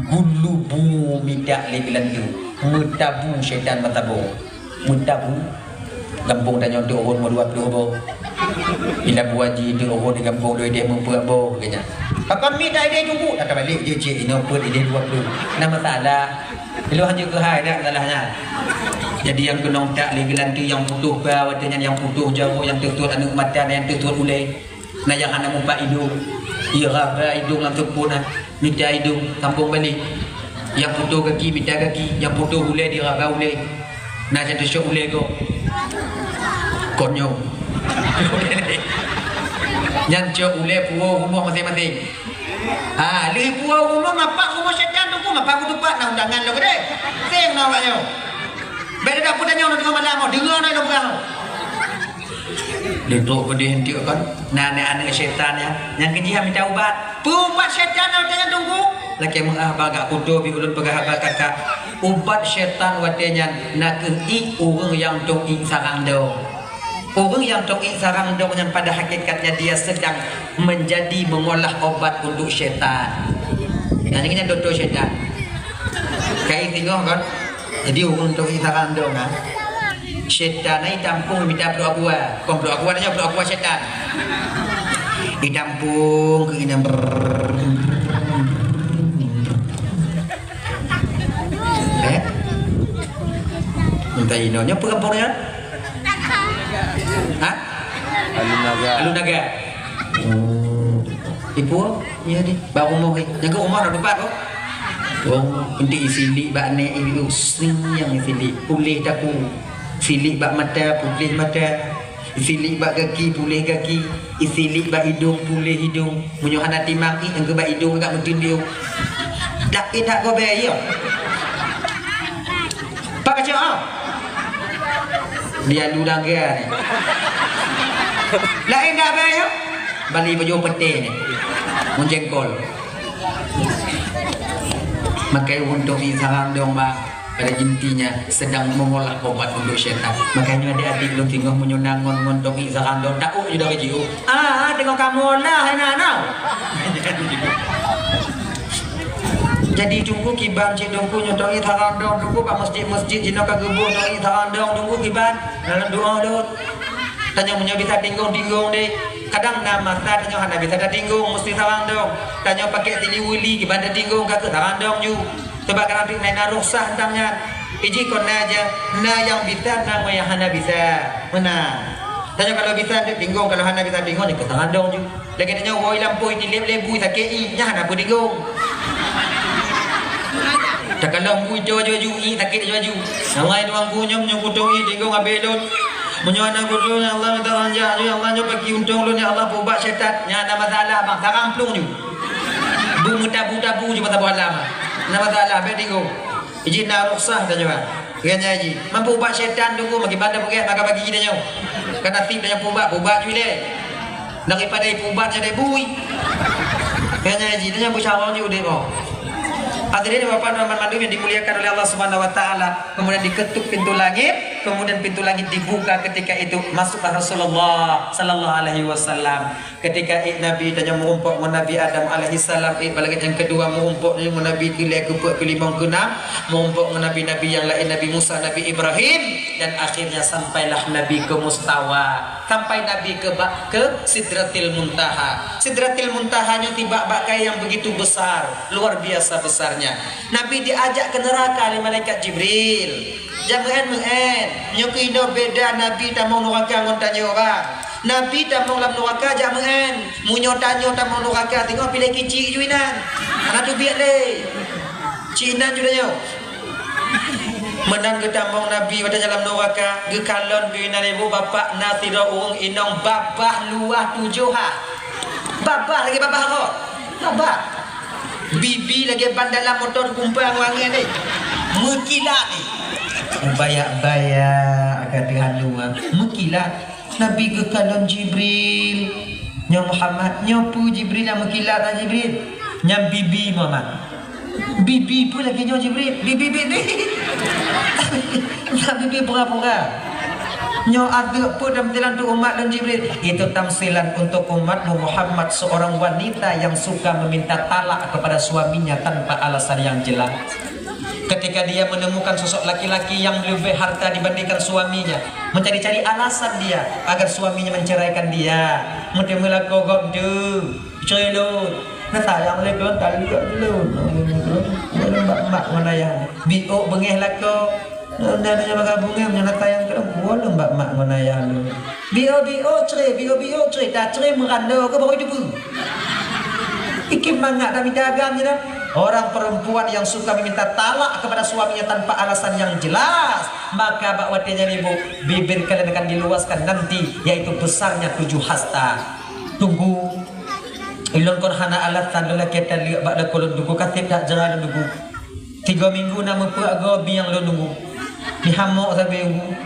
Gulubu mita lé geulanteue. Meutabu syaitan meutabong. Meutabu. Gampông tanyoe teuh ureueng meudua ploh boh. Di Labuhan Haji teuh ureueng di gampông dua idéh meupeuet boh, geuh nyan. Pakon mita idéh tuku? Dah tabalek jih cit, inoe peuet idéh dua ploh. Na masalah. Ilôn hanjeuet keuhai dak masalahnya. Jadi nyang keunong tak lé geulanteue nyang putôh ba, watèe nyan nyang putôh jaroe, nyang teusuet aneuk mata, nyang teusuet ulèe. Na nyang hana mumpat idong. Iraba idong lam seupôt na. Mita idong, sambong balek. Nyang putôh gaki, mita gaki. Nyang putôh ulèe, diraba ulèe. Na nyang teucok ulèe gob. Kon nyoe. Nyan cok ulèe puwoe rumoh maséng-maséng. Ha, lheuh puwoe rumoh, mapak rumoh syaitan tu, mapak kutupat na undangan lôn keudéh. Seng na awak nyoe. Bèk teudak peutanyong lôn teungoh malam, oh, deungoe na lôn peugah. Leutok peudeh enteuk kon. Na aneuk-aneuk syaitan nyan, nyang keujih mita ubat. Peue ubat syaitan nyang teuka tunggu? Lakèe meu'ah bak gak kuto, bi ulôn peugah haba kakak. Ubat syaitan watèe nyan nakeuh ié ureueng nyang dong ié sarang dong. Ureueng nyang dong ié sarang dong nyan pada hakikatnya dia sedang menjadi, mengolah obat untuk syaitan. Nyan nyan dokto syaitan. Kai singoh kon. Jadi ureueng dong ié sarang dong, ha. Syaitan ai tampung mita peuet dua. Kon peuet dua nyan, peuet dua syaitan. Itampung keu inong. Eh? Minta inoe nyoe peuet gampông nyan? Ha? Alun Naga. Alun Naga. Oh. Ibu, iya deh. Bak rumoh, eh. Nyang keu rumoh dah dapat, oh. Oh, enti isilik bak nèk ibu, sing nyang isilik. Puléh taku. Silik bak mata, puléh mata. Isilik bak gaki, puléh gaki. Isilik bak idong, puléh idong. Meunyoe hana timang, ih, nyang keu bak idong agak meuteun diu. Dak, eh, dak gobée, iya. Pak kacau, ah. Dia lu dagang ni. Lain dak bée, ya? Bali bajôh peuté nyan. Meujéngkol. Makai untông ié sarang dong ba, pada intinya sedang mengolah obat untuk syaitan. Makanya adik-adik lôn singoh meunyoe na ngon-ngon tông ié sarang dong, tauk ju dari jiôh. Ah, ah, teungoh kamoe lah, hai na, na. Jadi teungku kiban cit teungku nyoe tông ié sarang dong, teungku bak masjid-masjid jinoe ka geuboh tông ié sarang dong, teungku kiban. Dalam doa dong. Tanyoe meunyoe bisa tinggong-tinggong deh. Kadang na masa tanyoe hana bisa tatinggong, meusti sarang dong. Tanyoe pakai sili wili kiban tatinggong ka keu sarang dong ju. Sebab kadang pih na rukhsah tentang nyan. Iji kon na aja, na nyang bisa, na nyang hana bisa. Meunan. Tanyoe kalau bisa tinggong, kalau hana bisa tinggong, nyan keu sarang dong ju. Lagèe tanyoe woe lampôh itilep lé bui sakét ié, nyan hana peue tinggong. Takalon bui tu aju-aju, ié sakét aju-aju. Awai tuan ku nyoe, nyoe kutông ié tinggong abéh lôn. Meunyoe hana kutông, ya Allah, minta ranjak ju, ya Allah, nyoe bagi untông lôn, ya Allah, peubat syaitan. Nyan hana masalah, bang, sarang plueng ju. Beumeutabu-tabu ju masa boh alam. Hana masalah, bèk tinggong. Iji na rukhsah tanyoe. Ganya ji. Mampu ubat syaitan tu, makin banda peugah, maka bagi tanyoe. Kan nasib tanyoe peubat, peubat ju lé. Daripada ipeubat jadi bui. Ganya ji, tanyoe beusawang ju deh, boh. Hadirin Bapak dan Ibu yang dimuliakan oleh Allah Subhanahu wa Taala, kemudian diketuk pintu langit, kemudian pintu langit dibuka ketika itu, masuklah Rasulullah sallallahu alaihi wasallam. Ketika ék Nabi tanyoe meurumpok ngon Nabi Adam alaihissalam, ék bak langét nyang keudua meurumpok ngon Nabi keulhèe, keupeuet, keulimong, keunam, meurumpok ngon nabi-nabi nyang laén, Nabi Musa, Nabi Ibrahim, dan akhirnya sampailah Nabi ke mustawa, sampai Nabi ke ba-, ke Sidratil Muntaha. Sidratil Muntaha nyoe tibak bak kayèe nyang begitu besar, luar biasa besarnya. Nabi diajak ke neraka lé malaikat Jibril. Jak meu'en-meu'en. Nyoe keuh inoe beda Nabi tamong nuraka ngon tanyoe, bah. Nabi tamong lam nuraka jak meu'en. Meunyoe tanyoe tamong nuraka, teungoh piléh kicik ju inan. Hana teubiet lé. Cik inan ju tanyoe. Meunan geutamong Nabi watèe lam nuraka, geukalon ju inan ibu bapak na sidroe ureueng inong babah luwah tujoh ha. Babah lagèe babah rot. Babah. Bibi lagèe ban dalam moto geukumpa ngon angèn deh. Meukilat deh. Bayak-bayak ka teuhanu ah. Meukilat. Nabi geukalon Jibril. Nyoe Muhammad, nyoe peue Jibril nyang meukilat ah Jibril? Nyan bibi Muhammad. Bibi peue lagèe nyoe Jibril? Bibi, bibi. Bibi pura-pura. Nyoe adeuk peue tamsilan untuk umat lôn Jibril? Itu tamsilan untuk umatmu Muhammad, seorang wanita yang suka meminta talak kepada suaminya tanpa alasan yang jelas. Ketika dia menemukan sosok laki-laki yang lebih harta dibandingkan suaminya, mencari-cari alasan dia agar suaminya menceraikan dia. Meuteumé lakoe gob tu, "Cerai lôn, na sayang lé lôn, taleuek lôn." Lôn bak mak ngon ayah. Biôk beungéh lakoe. Unda nanya bak gabungan, meunyoe na sayang keu lôn, puwoe lôn bak mak ngon ayah lôn. Biôk-biôk cerai, biôk-biôk cerai, ta cerai meurandô keu baru jiteupeue. Ikheun mangat dak mita agam je dah. Orang perempuan yang suka meminta talak kepada suaminya tanpa alasan yang jelas, maka bak watèe nyan ibu, bibir kalian akan diluaskan nanti, yaitu besarnya tujuh hasta. Tunggu. Ilôn kon hana alasan lôn lakèe taleuek bak lakoe lôn tunggu, ka sép that jra lôn tunggu. Tiga minggu na meupeuet gob nyang lôn nunggu. Dihamok sabe nunggu.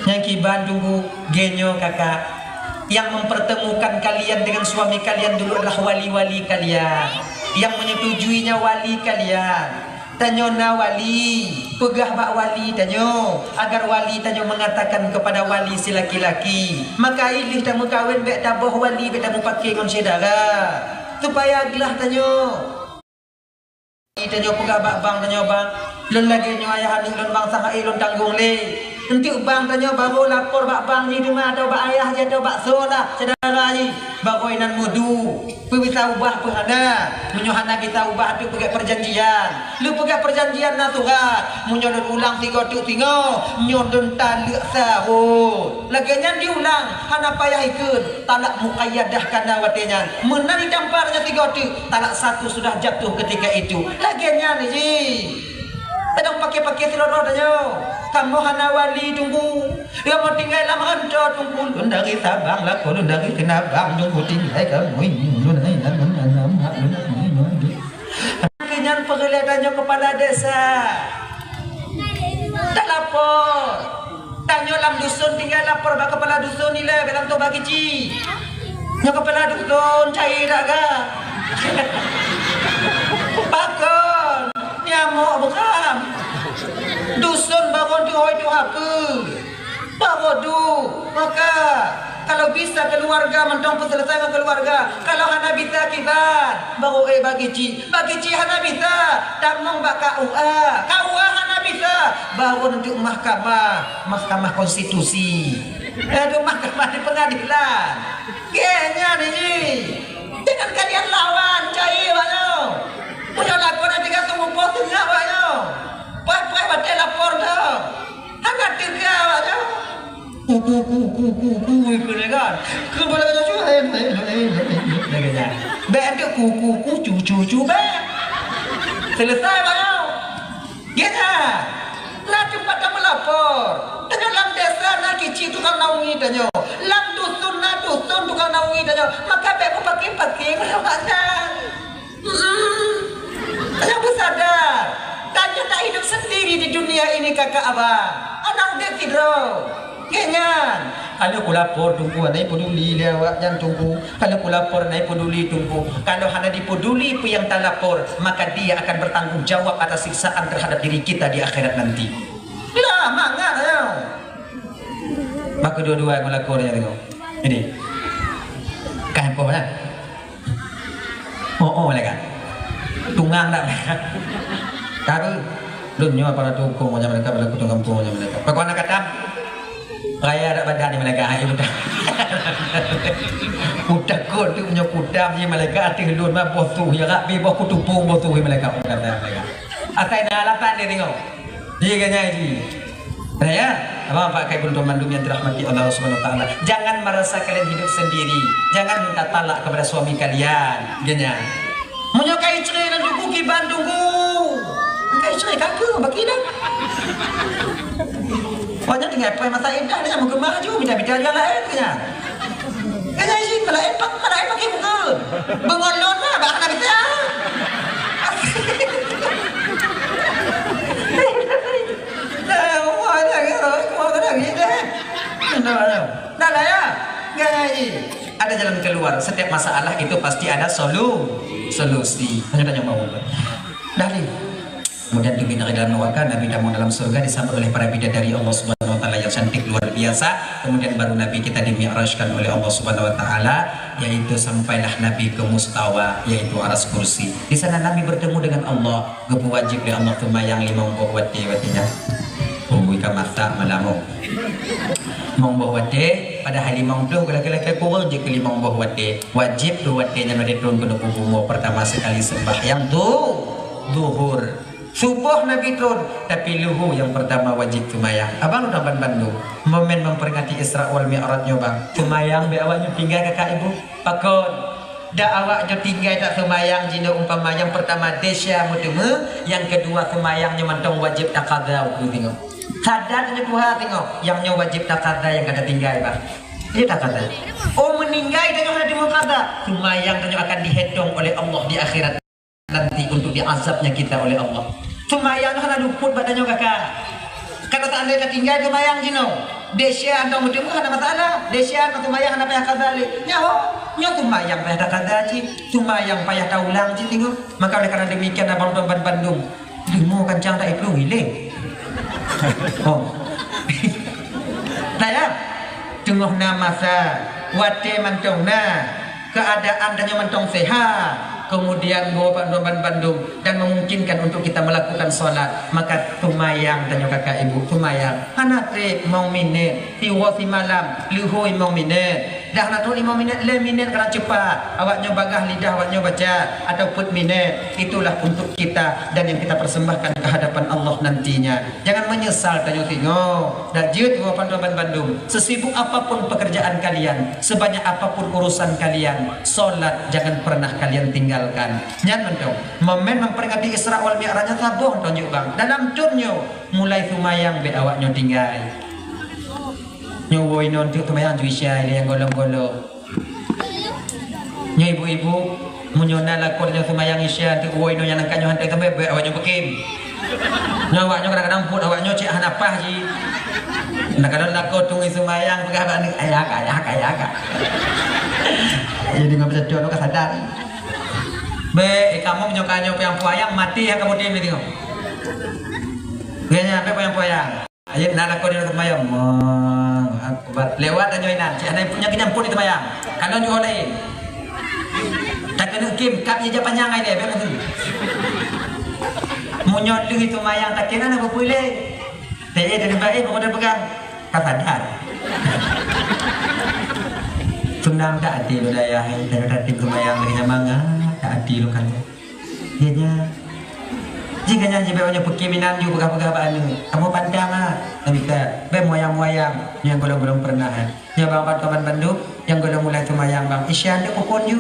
Nyang kiban tunggu, geuh nyoe kakak. Yang mempertemukan kalian dengan suami kalian dulu adalah wali-wali kalian. Yang menyetujuinya wali kalian. Tanyoe na wali, peugah bak wali tanyoe, agar wali tanyoe mengatakan kepada wali si laki-laki. Maka ileuh tameukawen bèk taboh wali, bèk tamupake ngon syedara. Supaya glah tanyoe. Tanyoe peugah bak bang tanyoe, "Bang, lôn lagèe nyoe ayah aneuk lôn, bang, saha-e lôn tanggong lé. Enteuk bang tanyoe barô lapor bak bang jih teuma atau bak ayah jih atau bak soe lah syedara jih. Barô inan meudu. Peue bisa ubah peue hana. Meunyoe hana bisa ubah, tu peugèt perjanjian. Lôn peugèt perjanjian na surat. Meunyoe lôn ulang sigoe teuk singoh, nyoe lôn taleuek sahôt." Lagèe nyan diulang, hana payah ikheun. Talak muqayyadah ka na watèe nyan. Meunan itampar nyan sigoe teuk, talak satu sudah jatuh ketika itu. Lagèe nyan jih. Kadang pake-pake sidroe-droe tanyoe. Kamoe hana wali tunggu. Kamoe tinggai lam hanco tunggu. Lôn dari Sabang, lakoe lôn dari Sinabang, tunggu tinggai kamoe. Lôn hai nan nan nan nan nan nan nan. Nyan peureulèe tanyoe kepala desa. Talapor. Tanyoe lam dusun tinggai lapor bak kepala dusun ilèe, bèk lam toh bak kici. Nyoe keupala dusun cai that ga. Pakon nyamok beukam. Dusun bangon tuwoe tuha peue? Baru duek, maka kalau bisa keluarga mantong peuselesai ngon keluarga. Kalau hana bisa kiban, baru ék bagi cik. Bagi cik hana bisa, tamong bak K U A. K U A hana bisa, baru neuk mahkamah, Mahkamah Konstitusi. Eh, tu mahkamah di pengadilan. Genya ni. Jangan kalian lawan, cai awak nyoe. Punya lakon nanti kata mupoh tengah awak nyoe. Poh-poh batée lapor dah. Hana teuka awak nyoe. Ku, ku, ku, ku, ku, ku, ikut dia kan. Ku boleh kata cu, eh, eh, eh, eh, eh, eh, eh, eh. Bèk tu ku, ku, ku, cu, cu, cu, bèk. Selesai awak nyoe. Gét ha? Na teumpat tameulapor. Tanyoe lam desa na kicik tukang naungi tanyoe. Lam dusun na dusun tukang naungi tanyoe. Maka bèk meupaké-paké ngon awak nyan. Mm-mm. Tanyoe beusadar. Tanyoe tak hidup sendiri di dunia ini, kakak abang. Aneuk udép sidroe. Gét nyan, kalau kulapor Teungku, hana peduli lé awak nyan Teungku. Kalau kulapor, hana peduli Teungku. Kalau hana dipeduli peue nyang talapor, maka dia akan bertanggung jawab atas siksaan terhadap diri kita di akhirat nanti. Lah, mangat ayo. Maka dua-dua ngon lakor nyan tengok. Ini. Kan poh nyan. Oh, oh, malaikat. Tungang dak malaikat. Tahu. Lôn nyoe para tukang macam malaikat, para tukang kampung macam malaikat. Pakon anak katam? Raya dak badan ni malaikat, hai udah. Udah kot tu punya kutam ni malaikat ateueh lôn mah boh tuh ya Rabbi, boh kutupung boh tuh malaikat, udah malaikat. Asai na alasan dia tengok. Dia kan nyai. Nah, ya, apa Bapak Ibu teman yang dirahmati Allah Subhanahu wa taala. Jangan merasa kalian hidup sendiri. Jangan minta talak kepada suami kalian. Genya. Meunyoe kai cerai dan tunggu kiban tunggu. Kai cerai kaka bagi dah. Pokoknya tinggal pai masa indah dia menggemar je minta-minta dia lain kenya. Kenya izin malain pak malain pakai muka. Bengolon lah bah nak bisa. Dah lah ya. Ngai. Ada jalan keluar. Setiap masalah itu pasti ada solu solusi. Hanya tanya mau. Dah ni. Kemudian demi negeri dalam neraka, Nabi tamong dalam surga disambut oleh para bidadari Allah Subhanahu wa taala yang cantik luar biasa. Kemudian baru Nabi kita dimi'rajkan oleh Allah Subhanahu wa taala, yaitu sampailah Nabi ke mustawa, yaitu aras kursi. Di sana Nabi bertemu dengan Allah. Geupeuwajéb lé Allah seumayang limong boh watée, watée nyan. Ui ka masak malam oh. Limong boh watée, padahai limong ploh laki-laki kureueng jeuet keu limong boh watée. Wajéb keu watée nyan watée trôn keuneuk bumoe pertama sekali sembahyang tu, zuhur. Suboh Nabi trôn, tapi luhô nyang pertama wajéb seumayang. Abang udah ban bandum. Momen memperingati Isra wal Mi'raj nyoe bang. Seumayang bèk awak nyoe tinggai kakak ibu. Pakon? Dak awak nyoe tinggai tak seumayang jinoe umpama nyang pertama desya meuteumé, nyang keudua seumayang nyoe mantong wajéb takada uku tengok. Kada nyoe tuha tengok, nyang nyoe wajéb takada nyang kada tinggai bah. Iya takada. Oh meninggai tanyoe hana teumé kada, seumayang tanyoe akan dihetong oleh Allah di akhirat nanti untuk diazabnya kita oleh Allah. Seumayang hana luput bak tanyoe kakak. Kalau seandainya tinggai seumayang jinoe, desya atau meuteumé hana masalah. Desya atau seumayang hana payah kada lé. Nyaho, nyoe seumayang payah takada cit, seumayang payah taulang cit tengok. Maka oleh karena demikian abang tuan ban bandum, deungoe kancang tak iplueng ileng. Oh. Nah ya, teungoh na masa, watée mantong na, keadaan tanyoe mantong sehat, kemudian boh ban bandum dan memungkinkan untuk kita melakukan salat, maka seumayang tanyoe kakak ibu, seumayang. Hana trép limong minét, siwoe simalam, luhô limong minét. Dah na trép limong minét, lhèe minét kadang cepat. Awak nyoe bagah lidah awak nyoe baca atau peuet minét. Itulah untuk kita dan yang kita persembahkan ke hadapan Allah nantinya. Jangan menyesal tanyoe singoh. Dak jeuet ngon panduan bandum. Sesibuk apapun pekerjaan kalian, sebanyak apapun urusan kalian, salat jangan pernah kalian tinggalkan. Nyan mantong. Momen memperingati Isra wal Mi'raj nyan saboh mantong jeuet bang. Dalam thôn nyoe mulai seumayang bèk awak nyoe tinggai. Nyoe woe inoe teuk seumayang ju Isya ilèe nyang golom-golom. Nyoe ibu-ibu, meunyoe na lakoe nyoe seumayang Isya teuk woe inoe nyang nangka nyoe han teuka bèk awak nyoe beukem. Nyoe awak nyoe kadang-kadang buet awak nyoe cit hana paih jih. Nah, kadang lakoe tueng seumayang peugah bak aneuk, "Ayah ka, ayah ka, ayah ka." Jadi ngon beutôi ka sadar. Bèk, eh, kamoe nyoe ka nyoe peunyang peue ayang, maté han kamoe tem lé tengok. Geuh nyan, bèk peunyang peue ayang. Ayo, na lakoe nyoe seumayang. Allahu Akbar. Lewat aja inan. Cik, ada punya kenyang pun itu mayang. Kalau nyoe lain. Tak kena kim, kap je panyang ai deh, bèk laju. Meunyoe lheueh itu mayang, tak kena nak beupulih. Teh, eh, dari baik, pokok dah pegang. Ka sadar. Seunang that até lôn dayah, eh, dari tadi seumayang lagi nyaman, ah, that até lôn kan. Iya, nya. Jih ka nyan jibak nyoe peukim inan ju peugah-peugah bak aneuk. Kamoe pantang, ah. Nabi ka, bèk moyang-moyang. Nyang golom-golom pernah, eh. Nyoe bang, bang, kawan bandum, nyang golom mulai seumayang, bang. Isya tu pukon ju.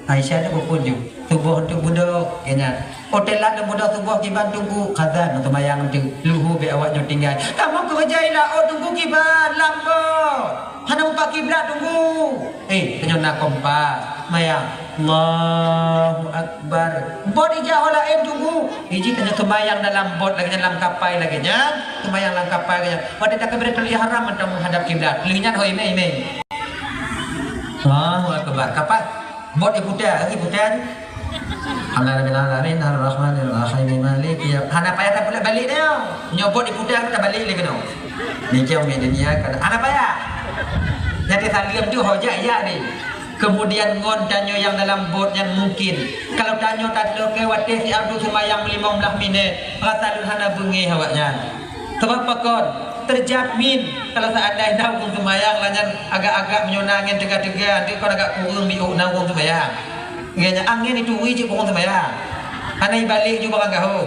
Ha, Isya tu pukon ju. Suboh tu budok, ya, nya. Hotel laén budok suboh kiban tunggu. Azan seumayang tu. Luhu bèk awak nyoe tinggai. Kamoe keureuja i laôt tunggu kiban, lam bot. Hana mupat kiblat tunggu. Eh, tanyoe na kompas, mayang. Allahu Akbar. Bot ija ho laén tunggu. Iji tanyoe seumayang dalam bot lagèe nyan, lam kapai lagèe nyan. Seumayang lam kapai lagèe nyan. Watèe takbiratul ihram mantong menghadap kiblat. Lheueh nyan ho imè-imè. Allahu Akbar. Kapai bot iputar, iputar. Alhamdulillahirabbil alamin, arrahmanir rahim, maliki yaum-, hana payah tapuléh balek dah. Nyoe bot iputar, tabalik lé keunoe. Ni cuma dunia kan. Hana payah. Jadi salam tu hojak ya ni. Kemudian ngon tanyoe nyang dalam bot nyan mungkin. Kalau tanyoe tateuka watèe si Abdul seumayang limong blah minèt, rasa lôn hana beungèh awak nyan. Sabab pakon? Teujamin kalau seandai na ureueng seumayang lah nyan agak-agak meunyoe na angén teuga-teuga, nanti kon agak kureueng biôh na ureueng seumayang. Nyan angén itu ui cit ureueng seumayang. Hana ibalek ju barang gaho.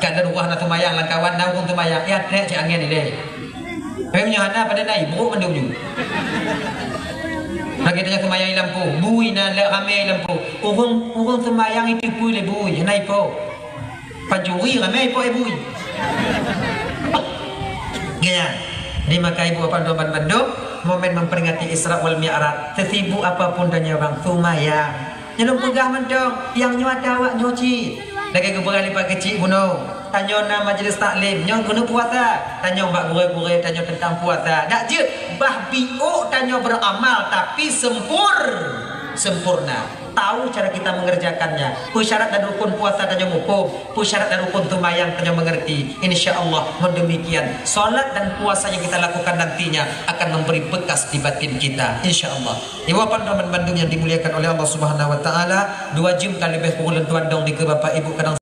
Kan dan wah na seumayang lam kawan na ureueng seumayang, ya trek cit angén ilèe. Tapi meunyoe hana pada na ibrôk mandum ju. Lagèe tanyoe seumayang i lampôh, bui na lé ramè i lampôh. Ureueng, ureueng seumayang itu pui lé bui, hana ipo. Pancuri ramè ipo bui. Gaya. Jadi maka ibu bapa tuan bandum, momen memperingati Isra wal Mi'raj, sesibuk apapun tanyoe bang, seumayang. Nyoe lôn peugah mantong, nyang nyoe ata awak nyoe cit. Lagèe geupeugah lé Pak Keuchik bunoe, tanyoe na majlis taklim, nyoe keuneuk puasa. Tanyoe bak gurèe-gurèe tanyoe teuntang puasa. Dak jeuet, bah biôk tanyoe beuramal, tapi sempur-, sempurna. Tahu cara kita mengerjakannya. Peue syarat dan rukun puasa tanyoe muphom, peue syarat dan rukun seumayang tanyoe mengerti. Insya Allah, ngon demikian, salat dan puasa yang kita lakukan nantinya akan memberi bekas di batin kita. Insya Allah. Ibu bapa dan bandum yang dimuliakan oleh Allah Subhanahu wa Taala, dua jam ka leubeh pukul lôn tuan dong dikeue Bapak Ibu kadang